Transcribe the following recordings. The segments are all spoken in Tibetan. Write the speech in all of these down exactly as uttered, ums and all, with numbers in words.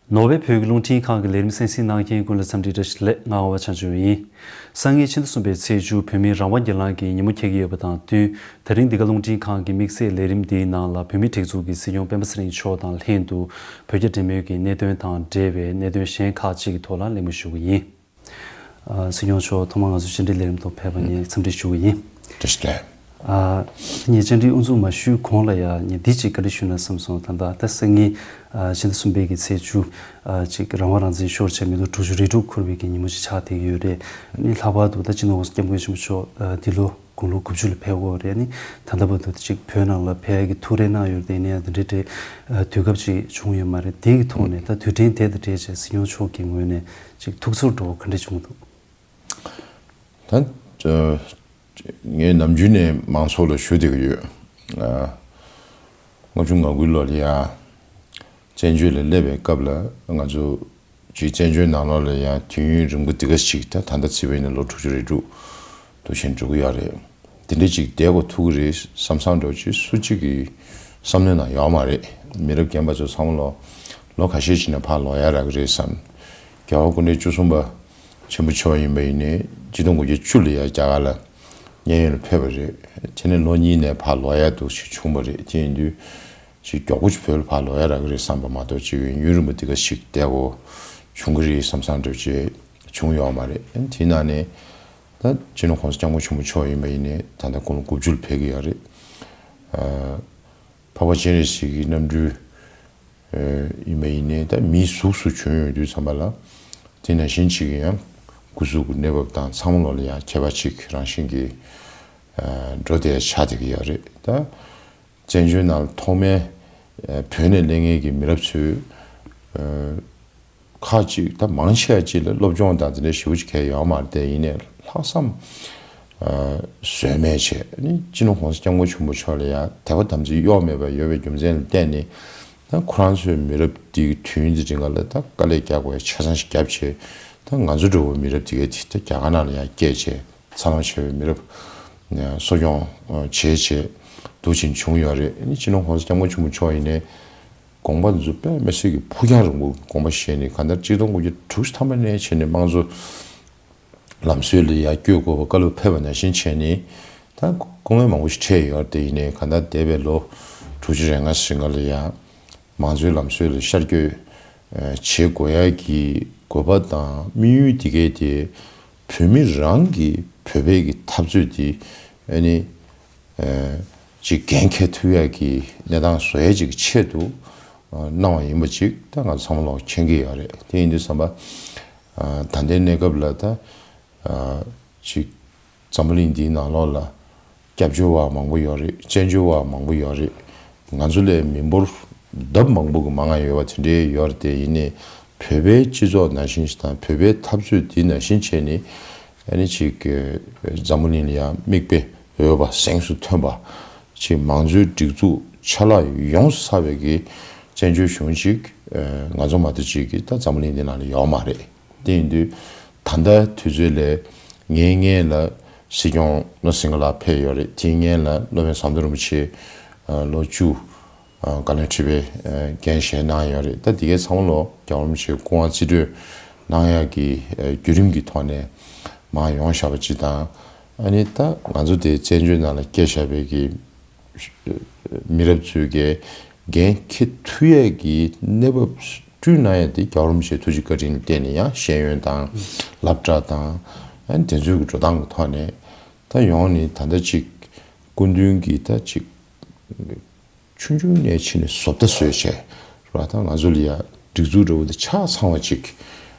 ནོར་ཝེ་བོད་ཀྱི་རླུང་འཕྲིན་ཁང་གི་ལས་རིམ་གསན་གཟིགས་གནང་མཁན་ཀུན་ལ་འཚམས་འདྲི་བཀྲ་ཤིས་བདེ་ལེགས། ང་ཨ་བ་བྱང་ཆུབ་ཡིན། སང་ཉིན་ཕྱི་ཟླ་གསུམ་པའི་ཚེས་བཅུ་བོད་མིའི་རང་དབང་སྒེར་ལངས་ཀྱི་ཉིན་མོ་འཁེལ་གྱི་ཡོད་པ་དང་བསྟུན། དེ་རིང་འདི་ག་རླུང་འཕྲིན་ཁང་གི་དམིགས་བསལ་ལས་རིམ་འདིའི་ནང་ལ་བོད་མིའི་སྒྲིག་འཛུགས་ཀྱི་སྲིད་སྐྱོང་སྤེན་པ་ཚེ་རིང་མཆོག་དང་ལྷན་དུ་བོད་རྒྱ་འབྲེལ་མོལ་གྱི་གནད་དོན་དང་འབྲེལ་བའི་གནད་དོན་གཞན་ཁག་ཅིག་གི་ཐོག་ལ་གླེང་མོལ་ཞུ་གི་ཡིན། ཨ། སྲིད་སྐྱོང་མཆོག་ཐོག་མར་ང་ཚོའི་བཅར་འདྲིའི་ལས་རིམ་ཐོག་ཕེབས་པར་ངས་འཚམས་འདྲི་ཞུ་གི་ཡིན། བཀྲ་ཤིས་བདེ་ལེགས། ཨ། ངས་བཅར་འདྲི་དབུ་འཛུགས་མ་ཞུས་གོང་ལ་ཡང་ངས་འདི་གཅིག་བཀའ་འདྲི་ཞུ་ན་བསམ་སོང་། ད་ལྟ་ད་སང་ཉིན་ཨ་ཕྱི་ཟླ་གསུམ་པའི་གི་ཚེས་བཅུ། ཨ། གཅིག་རང་དབང་རང་བཙན་ཤོར་བྱས་མི་ལོ་དྲུག་ཅུ་རེ་དྲུག་འཁོར་བའི་གི་ཉིན་མོ་ཞིག་ཆགས་བསྡད་ཀྱི་ཡོད་རེད། ཨ་ནི་ལྷག་པར་དུ་ད་སྤྱི་ནོར་༸གོང་ས་༸སྐྱབས་མགོན་ཆེན་པོ་མཆོག་ཨ་འདི་ལོ་དགུང་ལོ་དགུ་བཅུ་ལ་ཕེབས་ཀྱི་ཡོད་རེད། ཨ་ནི་ད་ལྟ་བར་དུ་གཅིག་བོད་ནང་ལ་ཕེབས་ཡ་གི་ཐུགས་རེ་གནང་ཡོད་རེད། དེ་ནས་ཡང་དེ་འདྲའི་གྲས་ཨ་དུས་སྐབས་ཅིག་བྱུང་ཡོད་མ་རེད། དེ་གི་ཐོག་ནས་ད་དུས་དྲན་དེ་དང་འབྲེལ་བྱས་སྲིད་སྐྱོང་མཆོག་གི་ངོས་ནས་ཅིག་ཐུགས་ཚོར་འདྲ་བོ་ག་འདྲ་བྱུང་འདུག་ད། ཨ། ངས་ནམ་རྒྱུན་ནས་མང་ཚོགས་ལ་ཞུ་བསྡད་ཀྱི་ཡོད། ཨ། ལྔ་བཅུ་ང་དགུའི་ལོ་ལ་ཡ་བཙན་བྱོལ་ལ་སླེབས་པའི་སྐབས་ལ་ང་ཚོ་ཅིག་བཙན་བྱོལ་ནང་ལོགས་ལ་ཡ་དུས་ཡུན་རིང་པོ་འདི་ག་ཅིག་ད་ད་ལྟ་བརྩིས་པ་ཡིན་ན་ལོ་དྲུག་ཅུ་རེ་དྲུག་འདུག་བཞིན་འགྲོ་གི་ཡོད་རེད། དེ་འདྲ་ཅིག་བསྡད་དགོས་ཐུག་གི་རེད་བསམ་བསམ་འདྲ་བོ་ཅིག་སུ་གཅིག་གི་བསམ་བློའི་ནང་ཡོད་མ་རེད། མི་རབས་རྒན་པ་ཚོ་ཚང་མ་ལོ་ལོ་ཁ་ཤས་ཅིག་ནས་ཕར་ལོག་ཡ་རག་གི་རེད་བསམ། རྒྱལ་བ་སྐུ་ཕྲེང་བཅུ་གསུམ་པ་ཆེན་པོ་མཆོག་ཡིན་པ་ཡིན་ནའི་ཆིག་སྟོང་དགུ་བརྒྱ་བཅུ་ལ་ཡ་རྒྱ་གར་ལ་མཉན་ཡོད་ལ་ཕེབས་པ་རེད། དེ་ནས་ལོ་གཉིས་ནས་ཕར་ལོག་ཡ་འདུག་ཅིག་བྱུང་བ་རེད། དེ་ཡིན་དུས་ཅིག་མགྱོགས་པོ་ཅིག་བོད་ལ་ཕར་ལོག་ཡ་རག་གི་རེད་བསམ་པ་མ་གཏོགས་ཅིག་ཡུན་རིང་པོ་འདི་ག་ཞིག་བསྡད་དགོས་བྱུང་གི་རེད་བསམ་བསམ་འདྲ་བོ་ཅིག་བྱུང་ཡོད་མ་རེད། དེའི་ནང་ནས་ད་སྤྱི་ནོར་༸གོང་ས་༸སྐྱབས་མགོན་ཆེན་པོ་མཆོག་ཡིན་པ་ཡིན་ནའི་ད་ལྟ་དགུང་ལོ་དགུ་བཅུ་ལ་ཕེབས་ཀྱི་ཡོད་རེད། ཨ། འཕགས་པ་སྤྱན་རས་གཟིགས་ཀྱི་རྣམ་སྤྲུལ་ཨ་ཡིན་པ་ཡིན་ནའི་ད་མིའི་གཟུགས་སུ་བྱོན་ཡོང་དུས་ཙམ་པ་ལ་དེ་ནང་བཞིན་ཅིག་གི་ཡང་སྐུ་གཟུགས་ཀྱི་གནས་བབ་དང་ཚང་མ་ལོགས་ལ་ཡང་ཁྱད་པར་ཅིག་རང་བཞིན་གྱིས་ཨ་འགྲོ་བསྡད་ཆགས་བསྡད་ཀྱི་ཡོད་རེད། ད་བཙན་བྱོལ་ནང་ཐོག་མའི་ཨ་བོད་ནས་སླེབས་མཁན་གྱི་མི་རབས་ཚོས་ཨ་ཁག་ཅིག་ད་མང་ཆེ་བ་ཅིག་ལ་སློབ་སྦྱོང་དང་དེ་འདྲ་ཞེ་པོ་ཅིག་གང་ཡང་ཡོད་མ་རེད། དེ་ཡིན་ནའི་ལྷག་བསམ་ཨ་ཟོལ་མེད་བྱས་ནི་སྤྱི་ནོར་༸གོང་ས་༸སྐྱབས་མགོན་ཆེན་པོ་མཆོག་ལ་ཡང་དད་པ་དམ་ཚིག་གཡོ་མེད་པ་ཡོད་པའི་རྒྱུ་མཚན་ལ་བརྟེན་ནས་ད་ཁོ་རང་ཚོའི་མི་རབས་འདིའི་དུས་ཡུན་འདི་རིང་ལ་ད་དཀའ་ལས་རྒྱག་དགོས་ཆ་ཚང་ཞིག་བརྒྱབ་བྱས། ད་ང་ཚོ་འདྲ་བོ་མི་རབས་འདི་གའི་དེ་ད་རྒྱ་གར་ནང་ལ་ཡང་སྐྱེས་བྱས། འཚར་ལོངས་བྱས་པའི་མི་རབས་གསོ་སྐྱོང་བྱས་བྱས་འདུག་ཅིང་བྱུང་ཡོད་རེད། ཨ་ནི་སྤྱི་ནོར་༸གོང་ས་༸སྐྱབས་མགོན་ཆེན་པོ་མཆོག་ཡིན་ནའི་དགོངས་པ་འདི་ཚོ་དཔེ་མི་སྲིད་ཀྱི་ཕུགས་རྒྱང་རིང་པོ་དགོངས་པ་བཞེས་ནས་གང་ལྟར་གཅིག་སྟོང་དགུ་བརྒྱ་དྲུག་ཅུ་ཐམ་པ་ནས་བྱས་ནས་དམངས་གཙོ་ལམ་སྲོལ་ལ་ཡར་བསྐྱོད་དགོས་པ་བཀའ་སློབ་ཕེབས་པ་ནང་བཞིན་བྱས་ནས་ད་སྐུ་ངལ་མང་པོ་ཞིག་འཕྲད་ཡོད་རེད། དེ་ཡིན་ནའི་གང་ལྟར་འདས་པའི་ལོ་དྲུག་ཅུ་རེ་ལྔ་ཞིག་ལ་ཡང་། མང་གཙོའི་ལམ་སྲོལ་ལ་ཤར་བསྐྱོད་ཨ་བྱེད་དགོས་ཡ་གི་དགོས་པ་དང་དམིགས་ཡུལ་དེ་གའི་དེ་བོད་མི་རང་གི་བོད་པའི་གི་འཐབ་རྩོད་དེ་ཨ་ནི་ཨ་ཅིག་འགན་འཁྱེར་ཐུབ་ཡ་གི་གནས་སྟངས་བཟོ་ཡ་ཅིག་གི་ཆེད་དུ་ཨ་གནང་བ་ཡིན་པ་ཅིག་ད་ང་ཚོ་ཚང་མ་ལོག་མཁྱེན་གྱི་ཡོད་རེད། དེ་ཡིན་དུས་ཙམ་པ་ཨ་ད་ལྟའི་གནས་སྐབས་ལ་ད་ཨ་ཅིག་འཛམ་བུ་གླིང་འདིའི་ནང་ལོགས་ལ་སྐྱབས་བཅོལ་བ་མང་པོ་ཡོད་རེད། བཙན་བྱོལ་བ་མང་པོ་ཡོད་རེད། ང་ཚོ་ལས་མི་འབོར་ལྡབ་མང་པོ་གི་མང་ང་ཡོད་པ་དེ་འདྲའི་ཡོད་རེད། དེ་ཡིན་ནའི་བོད་པའི་སྤྱི་ཚོགས་ནང་བཞིན་ཞིག་དང་བོད་པའི་འཐབ་རྩོད་འདི་ནང་བཞིན་བྱས་ནས་ཨ་ནི་ཅིག་འཛམ་བུ་གླིང་ལ་ཡང་མིག་དཔེ་འོས་པ་གཟེངས་སུ་ཐོན་པ་ཅིག་མང་གཙོའི་སྒྲིག་འཛུགས་ཆ་ལག་ཡོངས་སུ་ཚང་བའི་གི་བཙན་བྱོལ་གཞུང་ཅིག་ང་ཚོ་མ་གཏོགས་ཅིག་གི་ད་འཛམ་བུ་གླིང་འདི་ནང་ལ་ཡོད་མ་རེད། དེ་ཡིན་དུས་ད་ལྟ་དུས་ཚོད་ལས་ངའི་སྔོན་ལ་སྲིད་སྐྱོང་ནོར་སིང་ག་ལགས་ཕེབས་ཡོད་རེད། དེའི་སྔོན་ལ་སློབ་དཔོན་ཟམ་གདོང་རིན་པོ་ཆེ་ལོ་བཅུ་བཀའ་བློན་ཁྲི་པའི་འགན་བཞེས་གནང་ཡོད་རེད། ད་འདི་གའི་ཚང་མ་ལོ་རྒྱལ་བ་རིན་པོ་ཆེའི་སྐུ་དབང་རྩིས་སྤྲོད་གནང་ཡག་གི་བརྒྱུད་རིམ་གྱི་ཐོག་ནས་མར་ཡོང་བཞག་པ་ཅིག་དང་། ཨ་ནི་ད་ང་ཚོ་དེ་བཙན་བྱོལ་ནང་ལ་སྐྱེས་བཞག་པའི་གི་མི་རབས་ཚོས་ཀྱི་འགན་འཁྱེར་ཐུབ་ཡས་ཀྱི་གནས་བབ་བསྐྲུན་གནང་ཡས་དེ་རྒྱལ་བ་རིན་པོ་ཆེའི་ཐུགས་རྗེ་བཀའ་དྲིན་ལ་བརྟེན་ནས་ཡང་ཤེས་ཡོན་དང་སློབ་གྲྭ་དང་ཨ་ནི་དེ་ཚོའི་གི་འགྲོ་སྟངས་ཀྱི་ཐོག་ནས་ད་ཡོང་ནས་ད་ལྟ་ཅིག་སྐུ་མདུན་གྱི་ད་ཅིག་ཆུང་ཆུང་ནས་ཕྱིན་ནས་བཟོ་ལྟ་བཟོས་བྱས་རེད་བ། ད་ང་ཚོ་ལ་ཡ་སྒྲིག་འཛུགས་འདྲ་བོ་འདི་ཆ་ཚང་བ་ཅིག་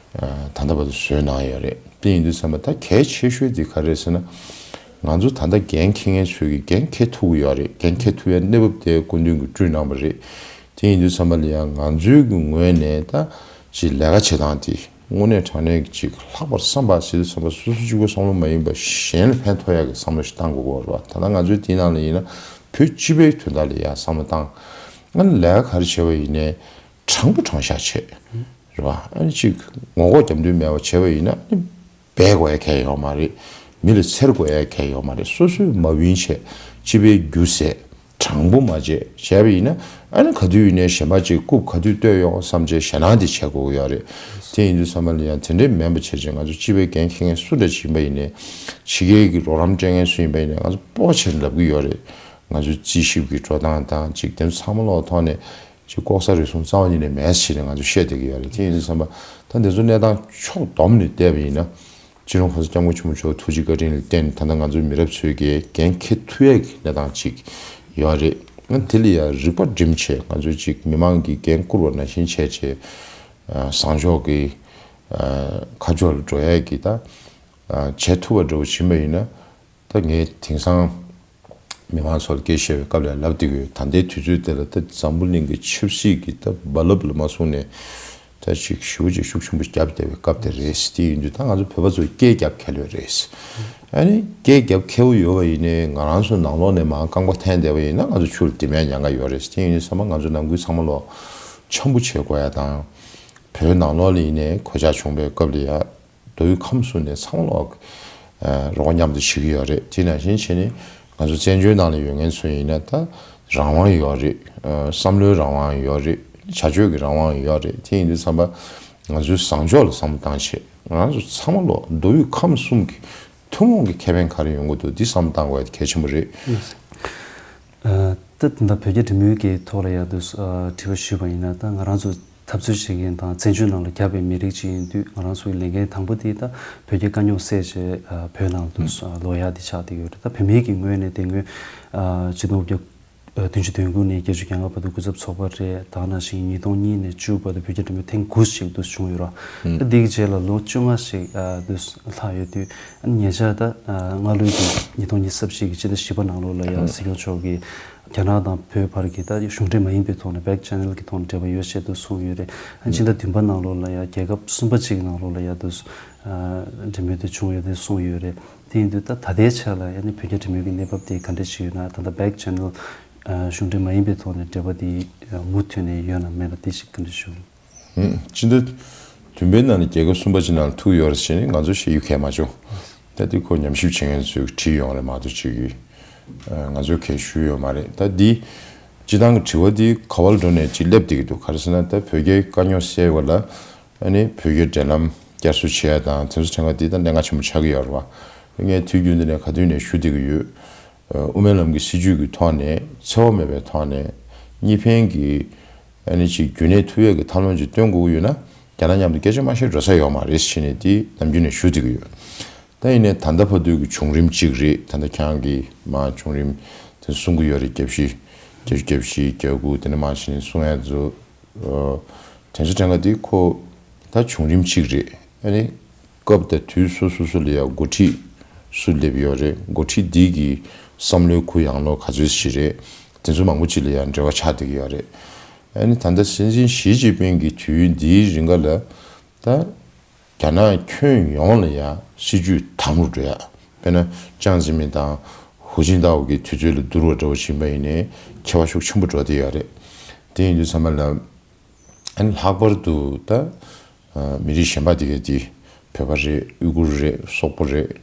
ད་ལྟ་བར་དུ་བཟོས་གནང་ཡོད་རེད། དེ་ཡིན་དུས་ཙམ་པ་ད་གལ་ཆེ་ཤོས་དེ་ག་རེད་ཟེར་ན། ང་ཚོ་ད་ལྟ་འགན་འཁྱེར་མཁན་ཚོས་ཀྱི་འགན་འཁྱེར་ཐུབ་ཀྱི་ཡོད་རེད། འགན་འཁྱེར་ཐུབ་ཡ་གནས་བབ་དེ་སྐུ་མདུན་གྱིས་བསྐྲུན་གནང་བ་རེད། དེ་ཡིན་དུས་ཙམ་པ་ལ་ཡང་ང་ཚོའི་གི་ངོས་ནས་ད་ཅིག་ལས་ཀ་བྱེད་སྟངས་དེ་དངོས་གནས་དྲང་གནས་ཀྱི་ཅིག་ལྷག་པར་བསམ་པ་ཟེར་དུས་ཙམ་པ་སོ་སོ་གཅིག་པོའི་བསམ་བློ་མ་ཡིན་པ་གཞན་ལ་ཕན་ཐོགས་ཡག་གི་བསམ་བློ་ཞིག་བཏང་དགོས་ཀྱི་ཡོད་རེད་བ། ད་ལྟ་ང་ཚོའི་དེའི་ནང་ལ་ཡིན་ན་བོད་སྤྱི་པའི་དོན་དག་ལ་ཡང་བསམ་བློ་བཏང་། ཨ་ནི་ལས་ཀ་ག་རེ་བྱས་པ་ཡིན་ནའི་དྲང་པོ་དྲང་བཞག་བྱས། རེད་བ། ཨ་ནི་ཅིག་ངོ་ལྐོག་རྒྱབ་མདུན་མེད་པ་བྱས་པ་ཡིན་ན་ཨ་ནི་སྦས་དགོས་ཡ་གང་ཡང་ཡོད་མ་རེད། མི་ལ་འཚེར་དགོས་ཡ་གང་ཡང་ཡོད་མ་རེད། སོ་སོས་མ་བུན་བྱས་སྤྱི་པའི་རྒྱུ་ཟད། དྲང་པོ་མ་བྱས་བྱས་པ་ཡིན་ན། ཨ་ནི་ག་དུས་ཡིན་ནའི་གཞན་པ་ཅིག་རྐུབ་ག་དུས་བཏོད་ཡོང་བསམ་བྱས་ཞེད་སྣང་དེ་བྱེད་དགོས་ཀྱི་ཡོད་རེད། དེ་ཡིན་དུས་ཙམ་པ་ལ་ཡང་དེ་འདྲས་མིན་པ་བྱས་བྱས་ང་ཚོ་སྤྱི་པའི་འགན་འཁྱེར་མཁན་སུ་འདྲ་ཞིག་ཡིན་པ་ཡིན་ནའི། ཕྱི་རྒྱལ་གྱི་རོགས་རམ་སྤྲད་མཁན་སུ་ཡིན་པ་ཡིན་ནའི་ང་ཚོ་སྤོབས་པ་བྱས་ལབ་ཀྱི་ཡོད་རེད། ང་ཚོའི་རྩིས་ཞིབ་ཀྱི་འགྲོ་སྟངས་དང་ཅིག་དེ་ཚོ་ཚང་མ་ལོག་ཐོག་ནས་ཅིག་ལྐོག་ཟ་རུལ་སུངས་རྩ་བ་ཉིད་ནས་མེད་ཟེར་ནས་ང་ཚོ་བཤད་བསྡད་ཀྱི་ཡོད་རེད། དེ་ཡིན་དུས་ཙམ་པ་ད་འདི་ཚོ་གནས་སྟངས་ཕྱོགས་བསྡོམས་ནས་བལྟས་པ་ཡིན་ན། སྤྱི་ནོར་༸གོང་ས་༸སྐྱབས་མགོན་ཆེན་པོ་མཆོག་ཐུགས་རྗེ་བཀའ་དྲིན་ལ་བརྟེན་ད་ལྟ་ང་ཚོའི་མི་རབས་ཚོའི་གི་འགན་འཁྱེར་ཐུབ་ཡས་ཀྱི་གནས་སྟངས་ཅིག་ཡོད་རེད། ང་དེ་ལ་ཡང་རིག་པ་སྒྲིམ་བྱས་ང་ཚོས་ཅིག་མི་མང་གི་འགན་བསྐུར་བ་ནང་བཞིན་བྱས་བྱས། ཨ། བཟང་ཕྱོགས་ཀྱི། ཨ། ཁ་ཕྱོགས་ལ་འགྲོ་ཡས་ཀྱི་ད། ཨ། བྱེད་ཐུབ་པ་འདྲ་བོ་ཕྱིན་པ་ཡིན་ན། ད་ངས་དེང་སང་མི་མང་ཚོར་སྐད་བཤད་པའི་སྐབས་ལ་ལབ་བསྡད་ཀྱི་ཡོད། ད་ལྟའི་དུས་ཚོད་དེ་ལ་ད་འཛམ་བུ་གླིང་གི་ཆབ་སྲིད་ཀྱི་ད་རྦ་རླབས་ལ་མ་སོང་ནས་ད་ཅིག་ཞེ་པོ་ཅིག་ཤུགས་ཆེན་པོ་བརྒྱབ་བསྡད་པའི་སྐབས་དེ་རེད། དེ་ཡིན་དུས་ད་ང་ཚོ་བོད་པ་ཚོས་སྐད་རྒྱབ་ཁེལ་བ་རེད། ཨ་ནི་སྐད་རྒྱབ་ཁེལ་བ་ཡོད་པ་ཡིན་ནའི་ང་རང་ཚོ་ནང་ལོགས་ནས་མར་རྐང་པ་འཐེན་བསྡད་པ་ཡིན་ན་ང་ཚོ་ཆུ་ལ་ལྡེ་མིག་ཉན་ག་ཡོད་རེད། དེ་ཡིན་དུས་ཚང་མ་ང་ཚོ་ནང་ཁུལ་ཚང་མ་ལོག་འཆམ་པོ་བྱེད་དགོས་ཡ་དང་། བོད་ནང་ལོགས་ལ་ཡིན་ནའི་གོད་ཆག་བྱུང་བའི་སྐབས་ལ་ཡ། མདོ་དབུས་ཁམས་གསུམ་ནས་ཚང་མ་ལོག་ཨ། རོགས་མཉམ་དུ་བྱེད་ཀྱི་ཡོད་རེད། དེ་ནང་བཞིན་བྱས་ནས་ང་ཚོ་བཙན་བྱོལ་ནང་ལ་ཡོད་མཁན་ཚོ་ཡིན་ན་ད་རང་དབང་ཡོད་རེད། ཨ། བསམ་བློའི་རང་དབང་ཡོད་རེད། བྱ་སྤྱོད་ཀྱི་རང་དབང་ཡོད་རེད། དེ་ཡིན་དུས་ཙམ་པ་ང་ཚོའི་བཟང་ཕྱོགས་ལ་བསམ་བློ་བཏང་བྱས་ང་ཚོ་ཚང་མ་ལོག་མདོ་དབུས་ཁམས་གསུམ་གྱི་ཐུན་མོང་གི་ཁེ་ཕན་ག་རེ་ཡོང་གི་འདུག་འདི་བསམ་བློ་བཏང་དགོས་ཡ་དེ་གལ་ཆེན་པོ་རེད། ཨ། ད་ད་ལྟ་བོད་རྒྱ་འབྲེལ་མོལ་གྱི་ཐོག་ལ་ཡ་དུ་ཨ། དྲི་བ་ཞུས་པ་ཡིན་ན་ད་ང་རང་ཚོ་འཐབ་རྩོད་བྱེད་མཁན་དང་བཙན་བྱོལ་ནང་ལ་བརྒྱབ་པའི་མི་རིགས་ཅིག་ཡིན་དུས་ང་རང་ཚོའི་ལས་འགན་དང་པོ་དེ་ད་བོད་རྒྱའི་དཀའ་རྙོག་སེལ་བྱས་ཨ། བོད་ནང་དུ་ཨ། ལོག་ཡག་དེ་ཆགས་བསྡད་ཡོད་རེད། ད་བོད་མིའི་གི་ངོས་ནས་དེ་སྔོན་ཨ། ཆིག་སྟོང་དགུ་བརྒྱ་བདུན་ཅུ་དོན་དགུ་ནས་བརྒྱད་ཅུ་གྱ་ལྔ་བར་དུ་སྐུ་ཚབ་ཚོགས་པ་རེད། ད་ནང་བཞིན་ཉིས་སྟོང་གཉིས་ནས་བཅུ་བར་དུ་བོད་རྒྱ་འབྲེལ་མོལ་ཐེངས་དགུ་ཞིག་འདུ་བྱུང་ཡོད་ར། ད་འདིའི་རྗེས་ལ་ལོ་བཅོ་ལྔ་ཞིག་ཨ། འདུ་ལྷག་ཡོད་དུས་ཉེ་ཆར་ད་ཨ། སྔ་ལོའི་གི་ཉིས་སྟོང་ཉི་ཤུ་རྩ་བཞི་གི་སྤྱི་ཟླ་བཞི་པ་ནང་ལོགས་ལ་ཡང་སྲིད་སྐྱོང་མཆོག་གིས་རྒྱ་ནག་དང་བོད་བར་གྱི་ད་གཞུང་འབྲེལ་མ་ཡིན་པའི་ཐོག་ནས་back channel་གི་ཐོག་ནས་འབྲེལ་བ་ཡོད་ཅེས་འདུ་གསུངས་ཡོད་རེད། ཨ། སྤྱི་ཟླ་བདུན་པ་ནང་ལོགས་ལ་ཡང་རྒྱལ་ཁབ་གསུམ་པ་གཅིག་གི་ནང་ལོགས་ལ་ཡང་འདུ་ཨ། འབྲེལ་མོལ་དེ་བྱུང་ཡོད་དེ་གསུངས་ཡོད་རེད། དེ་ཡིན་དུས་ད་ད་ལྟའི་ཆ་ལ་ཡང་ནི་བོད་རྒྱ་འབྲེལ་མོལ་གྱི་གནས་བབ་དེ་ག་འདྲ་ཞིག་ཡོད་ན། ད་ལྟ་back channel ཨ། གཞུང་འབྲེལ་མ་ཡིན་པའི་ཐོག་ནས་འབྲེལ་བ་དེ་མུ་མཐུད་ནས་ཡོད་ན་མེད་ན་དེ་ཞིག་ག་འདྲ་ཞུ། ཨུམ། སྤྱི་ཟླ་བདུན་པའི་ནང་ནས་རྒྱལ་ཁབ་གསུམ་པ་ཅིག་ནང་ལ་ཐུག་ཡོད་རེད་ཟེར་ནས་ང་ཚོ་ཞུ་རྒྱུ་གལ་མ་བྱུང་། ད་དེ་ཁོ་ཉམས་ཞིབ་བྱེད་མཁན་ཚོས་བྲིས་ཡོང་རེད་མ་གཏོགས་ཅིག་གིས་ང་ཚོས་གལ་ཞུས་ཡོད་མ་རེད། ད་འདི་སྤྱི་བཏང་གི་དྲི་བ་འདི་ག་བ་ལ་འགྲོ་ནས་ཅིག་སླེབས་བསྡད་ཀྱི་འདུག་ག་རེ་ཟེར་ན་ད་བོད་རྒྱའི་དཀའ་རྙོག་སེལ་བ་ལ་ཨ་ནི་བོད་རྒྱའི་འབྲེལ་ལམ་བསྐྱར་གསོ་བྱེད་ཡ་དང་དེ་ཚོ་དྲན་ག་འདི་ད་གནད་འགག་ཆེན་པོ་ཆགས་ཀྱི་ཡོད་རེད་བ། ངས་དུས་རྒྱུན་འདི་ནས་ག་དུས་ནས་ཞུ་བསྡད་ཀྱི་ཡོད། དབུ་མའི་ལམ་གྱི་སྲིད་བྱུས་ཀྱི་ཐོག་ནས་འཚེ་བ་མེད་པའི་ཐོག་ནས་གཉིས་ཕན་གྱི་ཨ་ནི་ཅིག་རྒྱུན་གནས་ཐུབ་ཡས་ཀྱི་ཐབས་ལམ་ཅིག་སྟོན་དགོས་ཀྱི་ཡོད་ན་རྒྱ་ནག་མཉམ་དུ་སྐད་ཆ་མ་བཤད་འགྲོ་ས་ཡོད་མ་རེད་ཟེར་ནས་དེ་ནམ་རྒྱུན་ནས་ཞུ་བསྡད་ཀྱི་ཡོད། ད་ཡིན་ནའི་ད་ལྟ་བར་དུ་གི་བྱུང་རིམ་གཅིག་རེད། ད་ལྟ་ཁྱེད་རང་གིས་མར་བྱུང་རིམ་དེ་གསུང་གི་ཡོད་རེད། བརྒྱད་ཅུ་གྱ་བཞི་གྱ་དགུ་དེ་ནས་མར་ཕྱིན་ནས་གསུང་ཡ་ཚོ། དེ་ཚོ་དྲན་ག་དེ་ཁོ་ད་བྱུང་རིམ་གཅིག་རེད། ཨ་ནི་སྐབས་དང་དུས་སོ་སོ་སོ་ལ་ཡང་འགོ་ཁྲིད་སུ་སླེབས་ཡོད་རེད། འགོ་ཁྲིད་འདི་གི་བསམ་བློའི་གུ་ཡངས་ལོག་ག་ཚོད་ཞིག་རེད། དེ་ཚོ་མང་པོ་ཅིག་ལ་ཡང་འབྲེལ་བ་ཆགས་བསྡད་ཀྱི་ཡོད་རེད། ཨ་ནི་ད་ལྟ་སྲིད་འཛིན་ཞི་ཅིན་ཕིང་གི་དུས་ཡུན་འདིའི་རིང་ག་ལ་ད་རྒྱ་ནག་ཁྱོན་ཡོངས་ལ་ཡང་སྲིད་ཇུས་དམ་རུ་འགྲོ་ཡ། དཔེར་ན་ཅང་ཙེ་མིན་དང་ཧུའུ་ཅིན་ཏའོ་གི་དུས་ཚོད་ལ་བསྡུར་བ་འདྲ་བོ་ཕྱིན་པ་ཡིན་ནའི་ཁྱད་པར་ཤུགས་ཆེན་པོ་འགྲོ་བསྡད་ཡོད་རེད། དེ་ཡིན་དུས་ཚང་མ་ལ། ཨ་ནི་ལྷག་པར་དུ་ད་ཨ་མི་རིགས་གཞན་པ་དེ་གས་དེ་བོད་པ་རེད། ཨུ་གུར་རེད། སོག་པོ་རེད།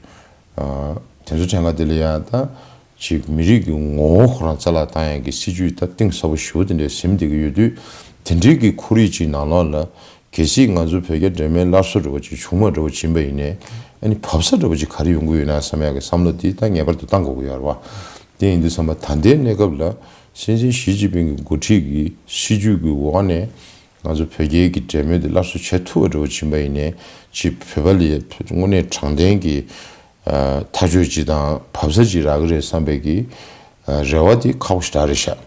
ཨ་དེ་ཚོ་དྲན་ག་དེ་ལ་ཡང་ད་ཅིག་མི་རིགས་ཀྱི་ངོ་བོ་ཁོ་རང་རྩ་བརླག་བཏང་ཡག་གི་སྲིད་ཇུས་ད་གཏིང་ཟབ་པོ་ཞེ་པོ་དེ་འདྲས་ཟིན་བསྡད་ཀྱི་ཡོད་དུས། དེ་འདྲའི་གི་ཁོར་ཡུག་ཅིག་ནང་ལོགས་ལ་གལ་སྲིད་ང་ཚོ་བོད་རྒྱ་འབྲེལ་མོལ་སླར་གསོ་འདྲ་བོ་ཅིག་བྱུང་མ་འདྲ་བོ་ཕྱིན་པ་ཡིན་ནའི་ཨ་ནི་བབས་ས་འདྲ་བོ་ཅིག་ག་རེ་ཡོང་གི་ཡོད་ན་བསམ་ཡག་གི་བསམ་བློ་དེ་ད་ངེས་པར་དུ་བཏང་དགོས་ཀྱི་ཡོད་རེད་བ། དེ་ཡིན་དུས་ཙམ་པ་ད་ལྟའི་གནས་སྐབས་ལ་སྲིད་འཛིན་ཞི་ཅིན་ཕིང་གི་འགོ་ཁྲིད་ཀྱི་སྲིད་ཇུས་ཀྱི་འོག་ནས། ང་ཚོ་བོད་རྒྱའི་གི་འབྲེལ་མོལ་དེ་སླར་གསོ་བྱེད་ཐུབ་པ་འདྲ་བོ་ཕྱིན་པ་ཡིན་ནའི་ཅིག་བོད་པ་ལ་དངོས་གནས་དྲང་བདེན་གྱི་ཨ་ཐག་གཅོད་ཅིག་དང་བབས་ས་ཅིག་རག་གི་རེད་བསམ་པའི་གི་ཨ་རེ་བ་དེ་ཁག་པོ་ཞེ་དྲག་རེད་ཤག་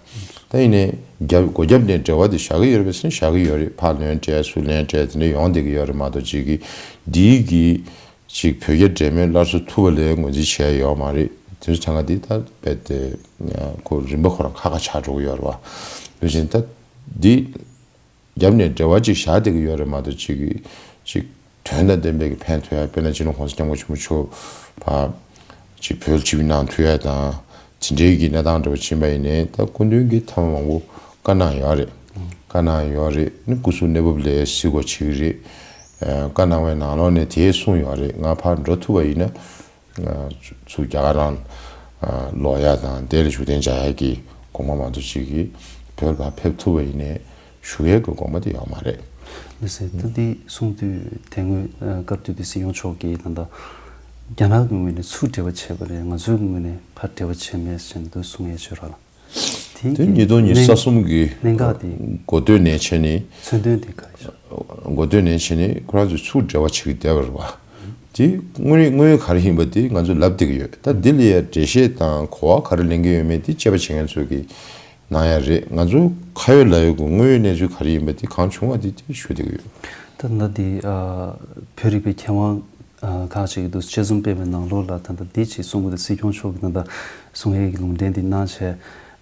ད་ཡིན་ནའི་རྒྱབ་སྒོ་རྒྱབ་ནས་འབྲེལ་བ་དེ་བཞག་གི་ཡོད་རེད་པས་ཟེར་ན་བཞག་གི་ཡོད་རེད། ཕར་ལན་སྤྲད་ཚུར་ལན་སྤྲད་དེ་འདྲ་ཡོང་བསྡད་ཀྱི་ཡོད་རེད་མ་གཏོགས་ཅིག་གི་འདིའི་གི་ཅིག་བོད་རྒྱ་འབྲེལ་མོལ་སླར་གསོ་ཐུབ་པ་ལས་ངོས་འཛིན་བྱས་ཡོད་མ་རེད། དེ་ཚོ་ཆ་ང་འདི་ད་རྦད་དེ་ཁོ་རིམ་པ་ཁོ་རང་ཁ་ཁ་ཆགས་འགྲོ་གི་ཡོད་རེད་བ། དེ་བཞིན་ད་འདི། རྒྱབ་ནས་འབྲེལ་བ་ཅིག་བཞག་བསྡད་ཀྱི་ཡོད་རེད་མ་གཏོགས་ཅིག་གིས་ཅིག་དོན་དང་ལྡན་པའི་གི་ཕན་ཐོགས་ཡ། དཔེར་ན་སྤྱི་ནོར་༸གོང་ས་༸སྐྱབས་མགོན་ཆེན་པོ་མཆོག་ཕར་ཅིག་བོད་ལ་ཆིབས་གནང་ཐུབ་ཡ་དང་དེ་འདྲའི་གི་གནས་སྟངས་འདྲ་བོ་ཕྱིན་པ་ཡིན་ནའི་ད་སྐུ་མདུན་གྱིས་ཐེངས་མང་པོ་བཀའ་གནང་ཡོད་རེད། བཀའ་གནང་ཡོད་རེད། ནི་སྐུ་གཟུགས་གནས་བབ་ལ་གཟིགས་དགོས་བྱེད་ཀྱི་རེད། ཨ་བཀའ་གནང་བའི་ནང་ལོགས་ནས་དེ་གསུངས་ཡོད་རེད། ང་ཕར་འགྲོ་ཐུབ་པ་ཡིན་ན། ཚུར་རྒྱ་གར་ནང་ལོག་ཡ་དང་དེ་ལ་བཞུགས་གདན་འཇགས་ཡ་གི་ གོང་མ་མང་ཚོགས་ཅིག་གིས་བོད་ལ་ཕེབས་ཐུབ་པ་ཡིན་ནའི་ཞུ་ཡས་ཀྱི་དགོངས་པ་དེ་ཡོད་མ་རེད། ལགས་སེ། ད་འདི་གསུང་དུས་དེ་སྔོན་ཨ་སྐབས་དུས་དེ་སྲིད་སྐྱོང་མཆོག་གིས་ད་ལྟ་རྒྱ་ནག་གི་ངོས་ནས་ཚུར་འབྲེལ་བ་བྱས་པ་རེད། ང་ཚོའི་ངོས་ནས་ཕར་འབྲེལ་བ་བྱས་མེད་ཟེར་ནས་འདུག་གསུང་ཡས་བྱོས་ར་ལ། དེ་དེ་གི་ཉིས་སྟོང་ཉི་ཤུ་རྩ་གསུམ་གི་གནད་འགག་དེ་འགོ་སྟོད་ནས་བྱས་ནས། མཚོན་དོན་དེ་ག་རེ་ཤག་འགོ་སྟོད་ནས་བྱས་ནས་ཁོ་རང་ཚོས་ཚུར་འབྲེལ་བ་བྱེད་ཀྱི་བསྡད་པ་རེད་བ། དེ་དངོས་དངོས་ག་རེ་ཡིན་པ་དེ་ང་ཚོས་ལབ་བསྡད་ཀྱི་ཡོད། ད་འདི་ལ་ཡ་འགྲེལ་བཤད་དང་གོ་བ་ག་རེ་ལེན་གྱི་ཡོད་མེད་དེ་དཔྱད་པ་བྱེད་མཁན་ཚོས་ཀྱིས་གནང་ཡ་རེད། ང་ཚོ་ཁ་ཡོད་ལག་ཡོད་ཀྱི་དངོས་ཡོད་གནས་ཚུལ་ག་རེ་ཡིན་པ་དེ་གང་བྱུང་བ་དེ་དེ་ཞུ་བསྡད་ཀྱི་ཡོད། ད་ལྟ་འདི་ཨ་བོད་རིག་པའི་མཁས་དབང་ཨ་ཁག་ཅིག་གིས་འདུག་དཔྱད་རྩོམ་སྤེལ་བའི་ནང་ལོགས་ལ་ད་ལྟ་འདི་ཅིག་གསུང་གི་འདུག་སྲིད་སྐྱོང་མཆོག་གིས་ད་ལྟ་གསུང་ཡས་ཀྱི་ལུང་འདྲེན་འདི་གནང་བྱས།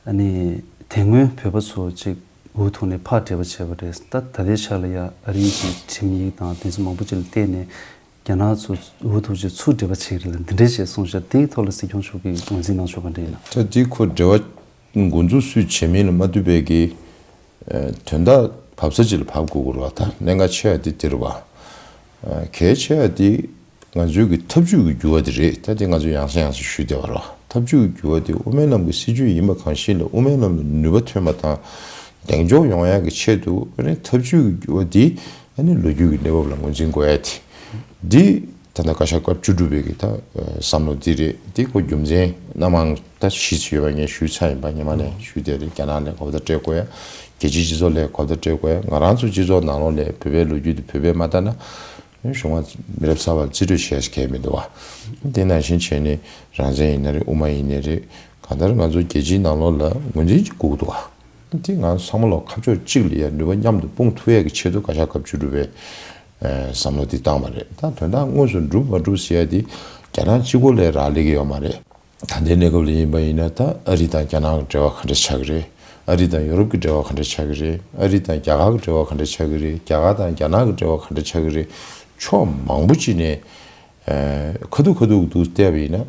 ཨ་ནི་དེ་སྔོན་བོད་པ་ཚོ་ཅིག་འུ་ཐུག་ནས་ཕར་འབྲེལ་བ་བྱས་པ་རེད། ད་ད་ལྟའི་ཆ་ལ་ཡ་ཨ་རིའི་གི་ཁྲིམས་ཡིག་དང་དེ་ཚོ་མང་པོ་ཅིག་ལ་བལྟས་ནས་རྒྱ་ནག་ཚོ་འུ་ཐུག་ཅིག་ཚུར་འབྲེལ་བ་བྱེད་ཀྱི་རེད་ལ། འདི་འདྲས་བྱས་གསུངས་ཤག་དེའི་ཐོག་ལ་སྲིད་སྐྱོང་མཆོག་གིས་ངོས་འཛིན་གནང་ཕྱོགས་ག་འདྲ་ཡིན་ན། ད་འདི་ཁོ་འབྲེལ་བ་འགོ་འཛུགས་སུས་བྱེད་མིན་ལ་མ་ལྟོས་པའི་གི་ཨ་དོན་དག་བབས་ས་ཅིག་ལ་བབས་དགོས་ཀྱི་རེད་བ། ད་གནད་འགག་ཆེ་བ་དེ་འདི་རེད་བ། ཨ་གལ་ཆེ་བ་དེ་ང་ཚོའི་གི་ཐབས་ཇུས་ཀྱི་འགྱུར་བ་དེ་རེད། ད་དེ་ང་ཚོས་ཡང་སེ་ཡང་སེ་ཞུས་བསྡད་པ་རེད་བ། ཐབས་ཇུས་ཀྱི་འགྱུར་བ་དེ་དབུ་མའི་ལམ་གྱི་སྲིད་བྱུས་ཡིན་པ་གང་ཞིག་ལ་དབུ་མའི་ལམ་ལ་ནུས་པ་ཐོན་པ་དང་གདེང་འཇོག་ཡོང་ཡག་གི་ཆེད་དུ། ཨ་ནི་ཐབས་ཇུས་ཀྱི་འགྱུར་བ་དེ་ཨ་ནི་ལོ་རྒྱུས་ཀྱི་གནས་བབ་ལ་ངོས་འཛིན་དགོས་ཡ་དེ་འདི། ད་ལྟ་བཀའ་ཤག་སྐབས་བཅུ་དྲུག་པའི་གི་ད་ཨ་བསམ་བློ་འདི་རེད། འདི་ཁོ་རྒྱུ་མཚན་སྣ་མང་ད་བཞི་ཙམ་ཡོད་པ་ངས་ཞུས་ཚར་ཡིན་པ། སྔོན་མ་ནས་ཞུས་བསྡད་རེད། རྒྱ་ནག་ལ་གོ་བརྡ་སྤྲད་དགོས་ཡ། རྒྱལ་སྤྱིའི་སྤྱི་ཚོགས་ལ་གོ་བརྡ་སྤྲད་དགོས་ཡ། ང་རང་ཚོ་སྤྱི་ཚོགས་ནང་ལོགས་ལ་བོད་པའི་ལོ་རྒྱུས་དེ་བོད་པས་མ་ལྟ་ན་གཞུང་ང་མི་རབས་གསར་པར་རྩིས་སྤྲོད་བྱས་ཤིག་གལ་མི་འདུག་བ། དེ་ནང་བཞིན་བྱས་ནས་རང་བཙན་ཡིན་ན་རེད། དབུ་མ་ཡིན་ནའི་རེད། གང་ལྟར་ང་ཚོ་རྒྱལ་སྤྱིའི་ནང་ལོགས་ལ་ངོས་འཛིན་ཅིག་དགོས་ཀྱི་འདུག་བ། དེ་ང་ཚང་མ་ལོ་ཁ་ཕྱོགས་གཅིག་ལ་ཡ་ནུས་པ་མཉམ་དུ་སྤུངས་ཐུབ་ཡས་ཀྱི་ཆེད་དུ་བཀའ་ཤག་སྐབས་བཅུ་དྲུག་པའི་ཨ་བསམ་བློ་འདི་བཏང་བ་རེད། ད་དོན་དག་དངོས་སུ་འགྲུབ་མ་འགྲུབ་ཟེར་ཡ་འདི་རྒྱ་ནག་གཅིག་པོ་ལ་རག་ལས་ཀྱི་ཡོད་མ་རེད། ད་ལྟའི་གནས་སྐབས་ལ་ཡིན་པ་ཡིན་ན་ད་ཨ་རི་དང་རྒྱ་ནག་གི་འབྲེལ་བ་ག་འདྲ་ཆགས་ཀྱི་རེད། ཨ་རི་དང་ཡོ་རོབ་ཀྱི་འབྲེལ་བ་ག་འདྲ་ཆགས་ཀྱི་རེད། ཨ་རི་དང་རྒྱ་གར་གྱི་འབྲེལ་བ་ག་འདྲ་ཆགས་ཀྱི་རེད། རྒྱ་གར་དང་རྒྱ་ནག་གི་འབྲེལ་བ་ག་འདྲ་ཆགས་ཀྱི་རེད། ཕྱོགས་མང་པོ་ཅིག་ནས་ཨ་ཁ་ཐུག་ཁ་ཐུག་ཏུ་བལྟས་པ་ཡིན་ན།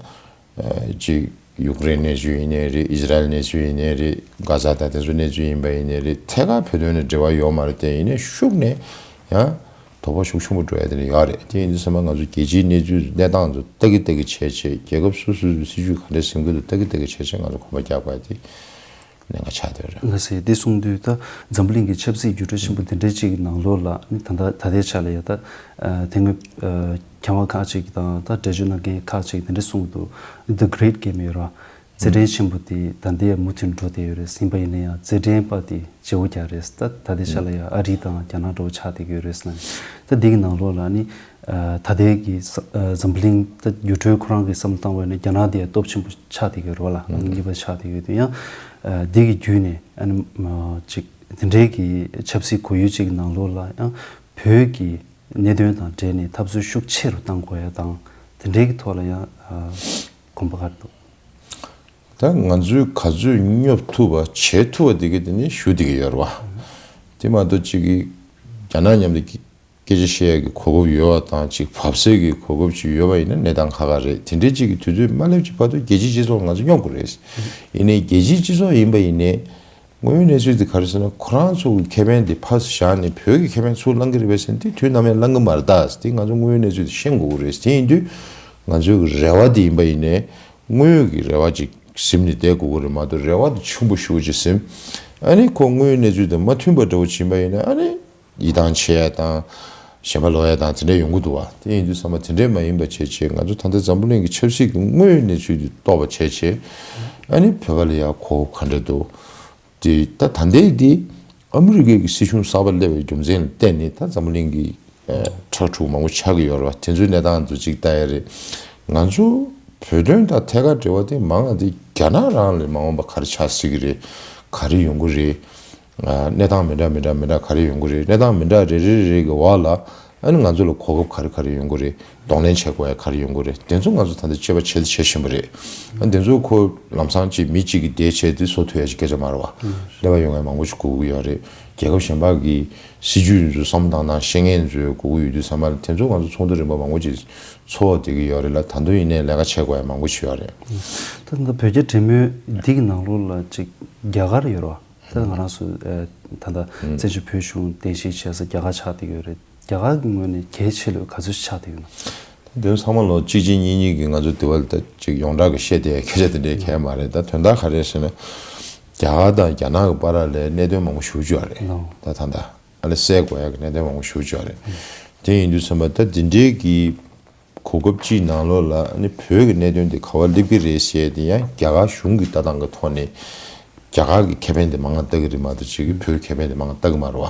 ཅིག་ཡུཀ་རེན་གནས་ཚུལ་ཡིན་ནའི་རེད། ཨི་ཟི་རལ་གནས་ཚུལ་ཡིན་ནའི་རེད། གྷ་ཟ་དང་དེ་ཚོ་གནས་ཚུལ་ཡིན་པ་ཡིན་ནའི་རེད། ཐད་ཀར་བོད་དོན་ནས་འབྲེལ་བ་ཡོད་མ་རེད་དེ། ཡིན་ནའི་ཤུགས་ནས་ཡང་དོགས་པ་ཤུགས་ཆེན་པོ་འགྲོ་ཡ་དེ་འདྲ་ཡོད་རེད། དེ་ཡིན་དུས་ཙམ་པ་ང་ཚོ་རྒྱལ་སྤྱིའི་གནས་ཚུལ་གནས་སྟངས་ཚོ་ལྟ་གི་ལྟ་གི་བྱས་བྱས། རྒྱལ་ཁབ་སོ་སོ་སོའི་སྲིད་ཇུས་ག་འདྲ་འཛིན་དགོས་འདུག་ལྟ་གི་ལྟ་གི་བྱས་བྱས་ང་ཚོ་གོམ་པ་རྒྱག་དགོས་ཡ་དེ་གནད་འགག་ཆགས་བསྡད་ཡོད་རེད། ལགས་སེ། འདི་གསུངས་དུས་ད་འཛམ་བུ་གླིང་གི་ཆབ་སྲིད་འགྱུར་འགྲོས་ཆེན་པོ་འདི་འདྲའི་ཅིག་གི་ནང་ལོགས་ལ་ནི་ད་ལྟ་ད་ལྟའི་ཆ་ལ་ཡ་ད་ཨ་དེ་སྔོན་ཨ་མཁས་དབང་ཁག་ཅིག་དང་ད་འགྲེལ་བརྗོད་གནང་མཁན་ཁག་ཅིག་འདི་འདྲ་གསུངས་འདུག The Great Game ཡོད་ར། རྩེད་འགྲན་ཆེན་པོ་དེ་ད་ལྟའི་མུ་མཐུད་འགྲོ་བསྡད་ཡོད་རེད། ཡིན་པ་ཡིན་ན་ཡང་རྩེད་འགྲན་པ་དེ་བརྗེ་བོ་རྒྱག་རེད། ད་ད་ལྟའི་ཆ་ལ་ཡ་ཨ་རི་དང་རྒྱ་ནག་འདྲ་བོ་ཆགས་བསྡད་ཀྱི་ཡོད་རེད་ཟེར་ན། ད་འདི་གི་ནང་ལོགས་ལ་ནི་ཨ་ད་ལྟའི་གི་ས་ཨ་འཛམ་བུ་གླིང་ད་འགྱུར་འགྲོས་ཁོ་རང་གི་བསམ་བློ་བཏང་བ་ཡིན་ན་རྒྱ་ནག་དེ་ཡང་སྟོབས་ཆེན་པོ་ཆགས་བསྡད་ཀྱི་ཡོད་རེད་བ་ལ། གཉིས་པ་ཆགས་བསྡད་ཀྱི་ཡོད་དུས་ཡང་ཨ་འདི་གི་བརྒྱུད་ནས་ཨ་ནི་ཨ་ཅིག་དེ་འདྲའི་གི་ཆབ་སྲིད་གོ་ཡུལ་ཅིག་གི་ནང་ལོགས་ལ་ཡང་བོད་ཀྱི་གནད་དོན་དང་འབྲེལ་ནས་འཐབ་རྩོད་ཤུགས་ཆེ་རུ་གཏང་དགོས་ཡ་དང་དེ་འདྲའི་གི་ཐོག་ལ་ཡང་ཨ་གོམ་པ་ག་རེ་འདུག་ད་ང་ཚོས་ག་ཚོད་སྙོབ་ཐུབ་པ་བྱེད་ཐུབ་པ་དེ་གི་དེ་ནི་ཞུ་བསྡད་ཀྱི་ཡོད་རེད་བ། དེ་མ་གཏོགས་གཅིག་གིས་རྒྱ་ནག་མཉམ་དུ་སྐད་ཆ་བཤད་ཡག་གི་གོ་སྐབས་ཡོད་པ་དང་གཅིག་བབས་སའི་གི་གོ་སྐབས་ཅིག་ཡོད་པ་ཡིན་ན་གནས་སྟངས་ཁག་ཁག་རེད། དེ་འདྲའི་གཅིག་གི་དུས་ཚོད་མ་སླེབས་ཀྱི་བར་དུ་རྒྱལ་སྤྱིའི་སྤྱི་ཚོགས་ང་ཚོ་སྙོབ་དགོས་རེད། ཡིན་ནའི་རྒྱལ་སྤྱིའི་སྤྱི་ཚོགས་ཡིན་པ་ཡིན་ནའི་དངོས་ཡོད་གནས་ཚུལ་དེ་ག་རེ་ཟེར་ན། ཁོ་རང་ཚོ་གི་ཁེ་ཕན་དེ་ཕར་བཞག་ནས་བོད་ཀྱི་ཁེ་ཕན་ཚུར་བླང་གི་རེད་པས་ཟེར་ན་དེ་དུས་ནམ་ཡང་བླང་གི་མ་རེད་ད། དེ་ང་ཚོ་དངོས་ཡོད་གནས་ཚུལ་དེ་ཤེས་དགོས་ཀྱི་རེད། དེ་ཡིན་དུས་ང་ཚོའི་གི་རེ་བ་དེ་ཡིན་པ་ཡིན་ནའི་དངོས་ཡོད་ཀྱི་རེ་བ་ཅིག་ཟིན་ནས་བསྡད་དགོས་ཀྱི་རེད་མ་གཏོགས་རེ་བ་དེ་ཆུང་པོ་ཞེ་པོ་ཅིག་ཟིན། ཨ་ནི་ཁོ་དངོས་ཡོད་གནས་ཚུལ་དང་མ་མཐུན་པ་འདྲ་བོ་ཅིག་ཡིན་པ་ཡིན་ན་ཨ་ནི་ཡིད་ཐང་ཆད་ཡ་དང་ཞེན་པ་ལོག་ཡ་དང་དེ་འདྲ་ཡོང་གི་འདུག་བ། དེ་ཡིན་དུས་ཙམ་པ་དེ་འདྲ་མ་ཡིན་པ་བྱས་བྱས་ང་ཚོ་ད་ལྟ་འཛམ་བུ་གླིང་གི་ཆབ་སྲིད་ཀྱི་དངོས་ཡོད་གནས་ཚུལ་དེ་རྟོགས་པ་བྱས་བྱས། ཨ་ནི་བོད་པ་ལ་ཡ་གོ་སྐབས་ག་འདྲ་འདུག་དེ་ད་ད་ལྟའི་དེ་ཨ་མི་རི་ཀའི་གི་སྲིད་གཞུང་གསར་པ་སླེབས་པའི་རྒྱུ་མཚན་ལ་བརྟེན་ནས་ད་འཛམ་བུ་གླིང་གི་ཨ་ཁྲག་འཁྲུག་མང་པོ་ཆགས་ཀྱི་ཡོད་རེད་བ། དེ་ཚོའི་གནས་སྟངས་ཚོ་གཅིག་ལྟ་ཡ་རེད། ང་ཚོ་བོད་དོན་དང་ཐད་ཀར་འབྲེལ་བ་དེ་མང་བ་དེ་རྒྱ་ནག་རང་ལ་མ་འོངས་པ་ག་རེ་ཆགས་སྲིད་ཀྱི་རེད། ག་རེ་ཡོང་གི་རེད། ཨ་གནས་སྟངས་མི་འདྲ་མི་འདྲ་མི་འདྲ་ག་རེ་ཡོང་གི་རེད། གནས་སྟངས་མི་འདྲ་རེ་རེ་རེ་གི་འོག་ལ་ཨ་ནི་ང་ཚོ་ལ་གོ་སྐབས་ག་རེ་ག་རེ་ཡོང་གི་རེད། གདོང་ལེན་བྱེད་དགོས་ཡ་ག་རེ་ཡོང་གི་རེད། དེ་ཚོ་ང་ཚོ་ད་ལྟ་དཔྱད་པ་བྱེད་དང་བྱེད་བཞིན་པ་རེད། ཨ་དེ་ཚོ་ཁོ་ལམ་སང་ཅིག་མི་གཅིག་གིས་དེ་བྱས་དེ་བཟོ་ཐུབ་ཡ་ཞིག་སྐད་ཆ་མ་རེད་བ། ཀླད་པ་ཡོད་མཁན་མང་པོ་ཞིག་དགོས་ཀྱི་ཡོད་རེད། རྒྱལ་ཁབ་གཞན་པ་གི་སྲིད་ཇུས་ཚོ་བསམ་བློ་བཏང་སྟངས་ཤེས་མཁན་ཚོའི་དགོས་ཀྱི་ཡོད་དུས་ཙམ་པ་ལ་དེ་ཚོ་ང་ཚོ་ཚོགས་འདུ་རིམ་པ་མང་པོ་ཅིག་ཚོགས་བསྡད་ཀྱི་ཡོད་རེད་ལ། ད་དུང་ཡིན་ནའི་ལས་ཀ་བྱེད་དགོས་ཡ་མང་པོ་ཞིག་ཡོད་རེད། ད་ལྟ་བོད་རྒྱ་འབྲེལ་མོལ་འདི་གི་ནང་ལོགས་ལ་ཅིག་རྒྱ་གར་ཡོད་རེད་བ། ད་ང་རང་ཚོ་ཨ་ད་ལྟ་བཙན་བྱོལ་བོད་གཞུང་རྟེན་གཞི་བྱས་ས་རྒྱ་གར་ཆགས་བསྡད་ཡོད་རེད། རྒྱ་གར་གྱི་ངོས་ནས་གལ་ཆེ་ལོས་ག་ཚོད་ཆགས་བསྡད་ཡོད་ན། དེ་ཚང་མ་ལོ་གཅིག་གཅིག་གཉིས་གཉིས་ཀྱི་ང་ཚོ་དེ་བ་ལ་ད་ཅིག་ཡོངས་གྲགས་ཀྱི་བཤད་བསྡད་ཡ་སྐད་ཆ་དེ་འདྲའི་གལ་མ་རེད། ད་དོན་དག་ག་རེ་ཟེར་ན། རྒྱ་གར་དང་རྒྱ་ནག་གི་བར་ལ་གནད་དོན་མང་པོ་ཞེ་པོ་ཅིག་ཡོད་རེད། ལགས། ད་ད་ལྟ་ཨ་ལེ་སེལ་དགོས་ཡག་གི་གནད་དོན་མང་པོ་ཞེ་པོ་ཅིག་ཡོད་རེད། དེ་ཡིན་དུས་ཙམ་པ་ད་འདི་འདྲའི་གི་གོ་སྐབས་ཅིག་ནང་ལོགས་ལ་ཨ་ནི་བོད་ཀྱི་གནད་དོན་དེ་ག་པར་སླེབས་ཀྱི་རེད་ཟེར་ཡ་དེ་ཡང་རྒྱ་གར་གཞུང་གི་ལྟ་སྟངས་ཀྱི་ཐོག་ནས་རྒྱ་གར་གྱི་ཁེ་ཕན་དེ་མང་ང་ལྟ་གི་རེད་མ་གཏོགས་ཅིག་གི་བོད་ཁེ་ཕན་དེ་མང་ང་ལྟ་གི་མ་རེད་བ།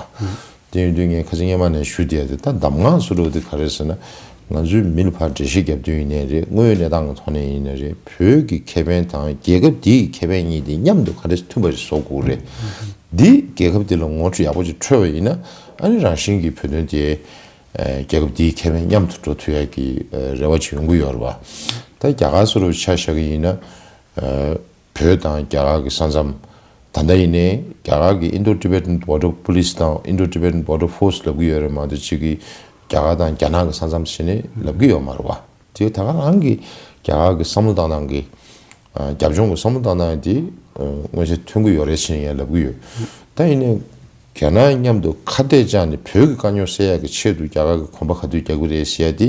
དེ་ཡིན་དུས་ངས་ཁ་སང་སྔོན་མ་ནས་ཞུ་བསྡད་ཡ་དེ་ད་གདམས་ངག་བཟོ་འདྲ་བོ་དེ་ག་རེ་ཟེར་ན། ང་ཚོའི་མི་ལ་ཕར་འགྲེལ་བཤད་རྒྱབ་དུས་ཡིན་ནའི་རེད། དངོས་ཡོད་གནས་སྟངས་ཀྱི་ཐོག་ནས་ཡིན་ནའི་རེད། བོད་ཀྱི་ཁེ་ཕན་དང་རྒྱལ་ཁབ་འདིའི་ཁེ་ཕན་གཉིས་དེ་མཉམ་དུ་ག་འདྲ་མཐུན་པ་ཞིག་བཟོ་དགོས་རེད། འདི་རྒྱལ་ཁབ་འདི་ལ་ངོ་སྤྲོད་ཡག་པོ་ཅིག་འཕྲོད་པ་ཡིན་ན་ཨ་ནི་རང་བཞིན་གྱིས་བོད་དོན་དེ་ཨ་རྒྱལ་ཁབ་འདིའི་ཁེ་ཕན་མཉམ་དུ་འགྲོ་ཐུབ་ཡ་གི་ཨ་རེ་བ་ཅིག་ཡོང་གི་ཡོད་རེད་བ། ད་རྒྱ་གར་བཟོ་འདྲ་བོ་ཆ་བཞག་གི་ཡིན་ན། ཨ། བོད་དང་རྒྱ་གར་གྱི་ས་མཚམས། ད་ལྟ་ཡིན་ནའི་རྒྱ་གར་གྱི་Indo-Tibetan Border Police དང་Indo-Tibetan Border Force ལབ་ཀྱི་ཡོད་རེད་མ་གཏོགས་གཅིག་གིས་རྒྱ་གར་དང་རྒྱ་ནག་གི་ས་མཚམས་ཟེར་ནས་ལབ་ཀྱི་ཡོད་མ་རེད་བ། དེ་ད་ག་རང་གི་རྒྱ་གར་གྱི་བསམ་བློ་བཏང་སྟངས་ཀྱི་ཨ་རྒྱབ་ལྗོངས་ཀྱི་བསམ་བློ་བཏང་སྟངས་དེ་ཨ་མངོན་གསལ་ཐོན་གྱི་ཡོད་རེད་ཟེར་ནས་ཡང་ལབ་ཀྱི་ཡོད། ད་ཡིན་ནའི་རྒྱ་ནག་མཉམ་དུ་ཁ་གཏད་བཅག་ནས་བོད་ཀྱི་དཀའ་རྙོག་སེལ་ཡག་གི་ཆེད་དུ་རྒྱ་གར་གྱི་གོམ་པ་ག་དུས་རྒྱག་གི་རེད་ཟེར་ཡ་དེ།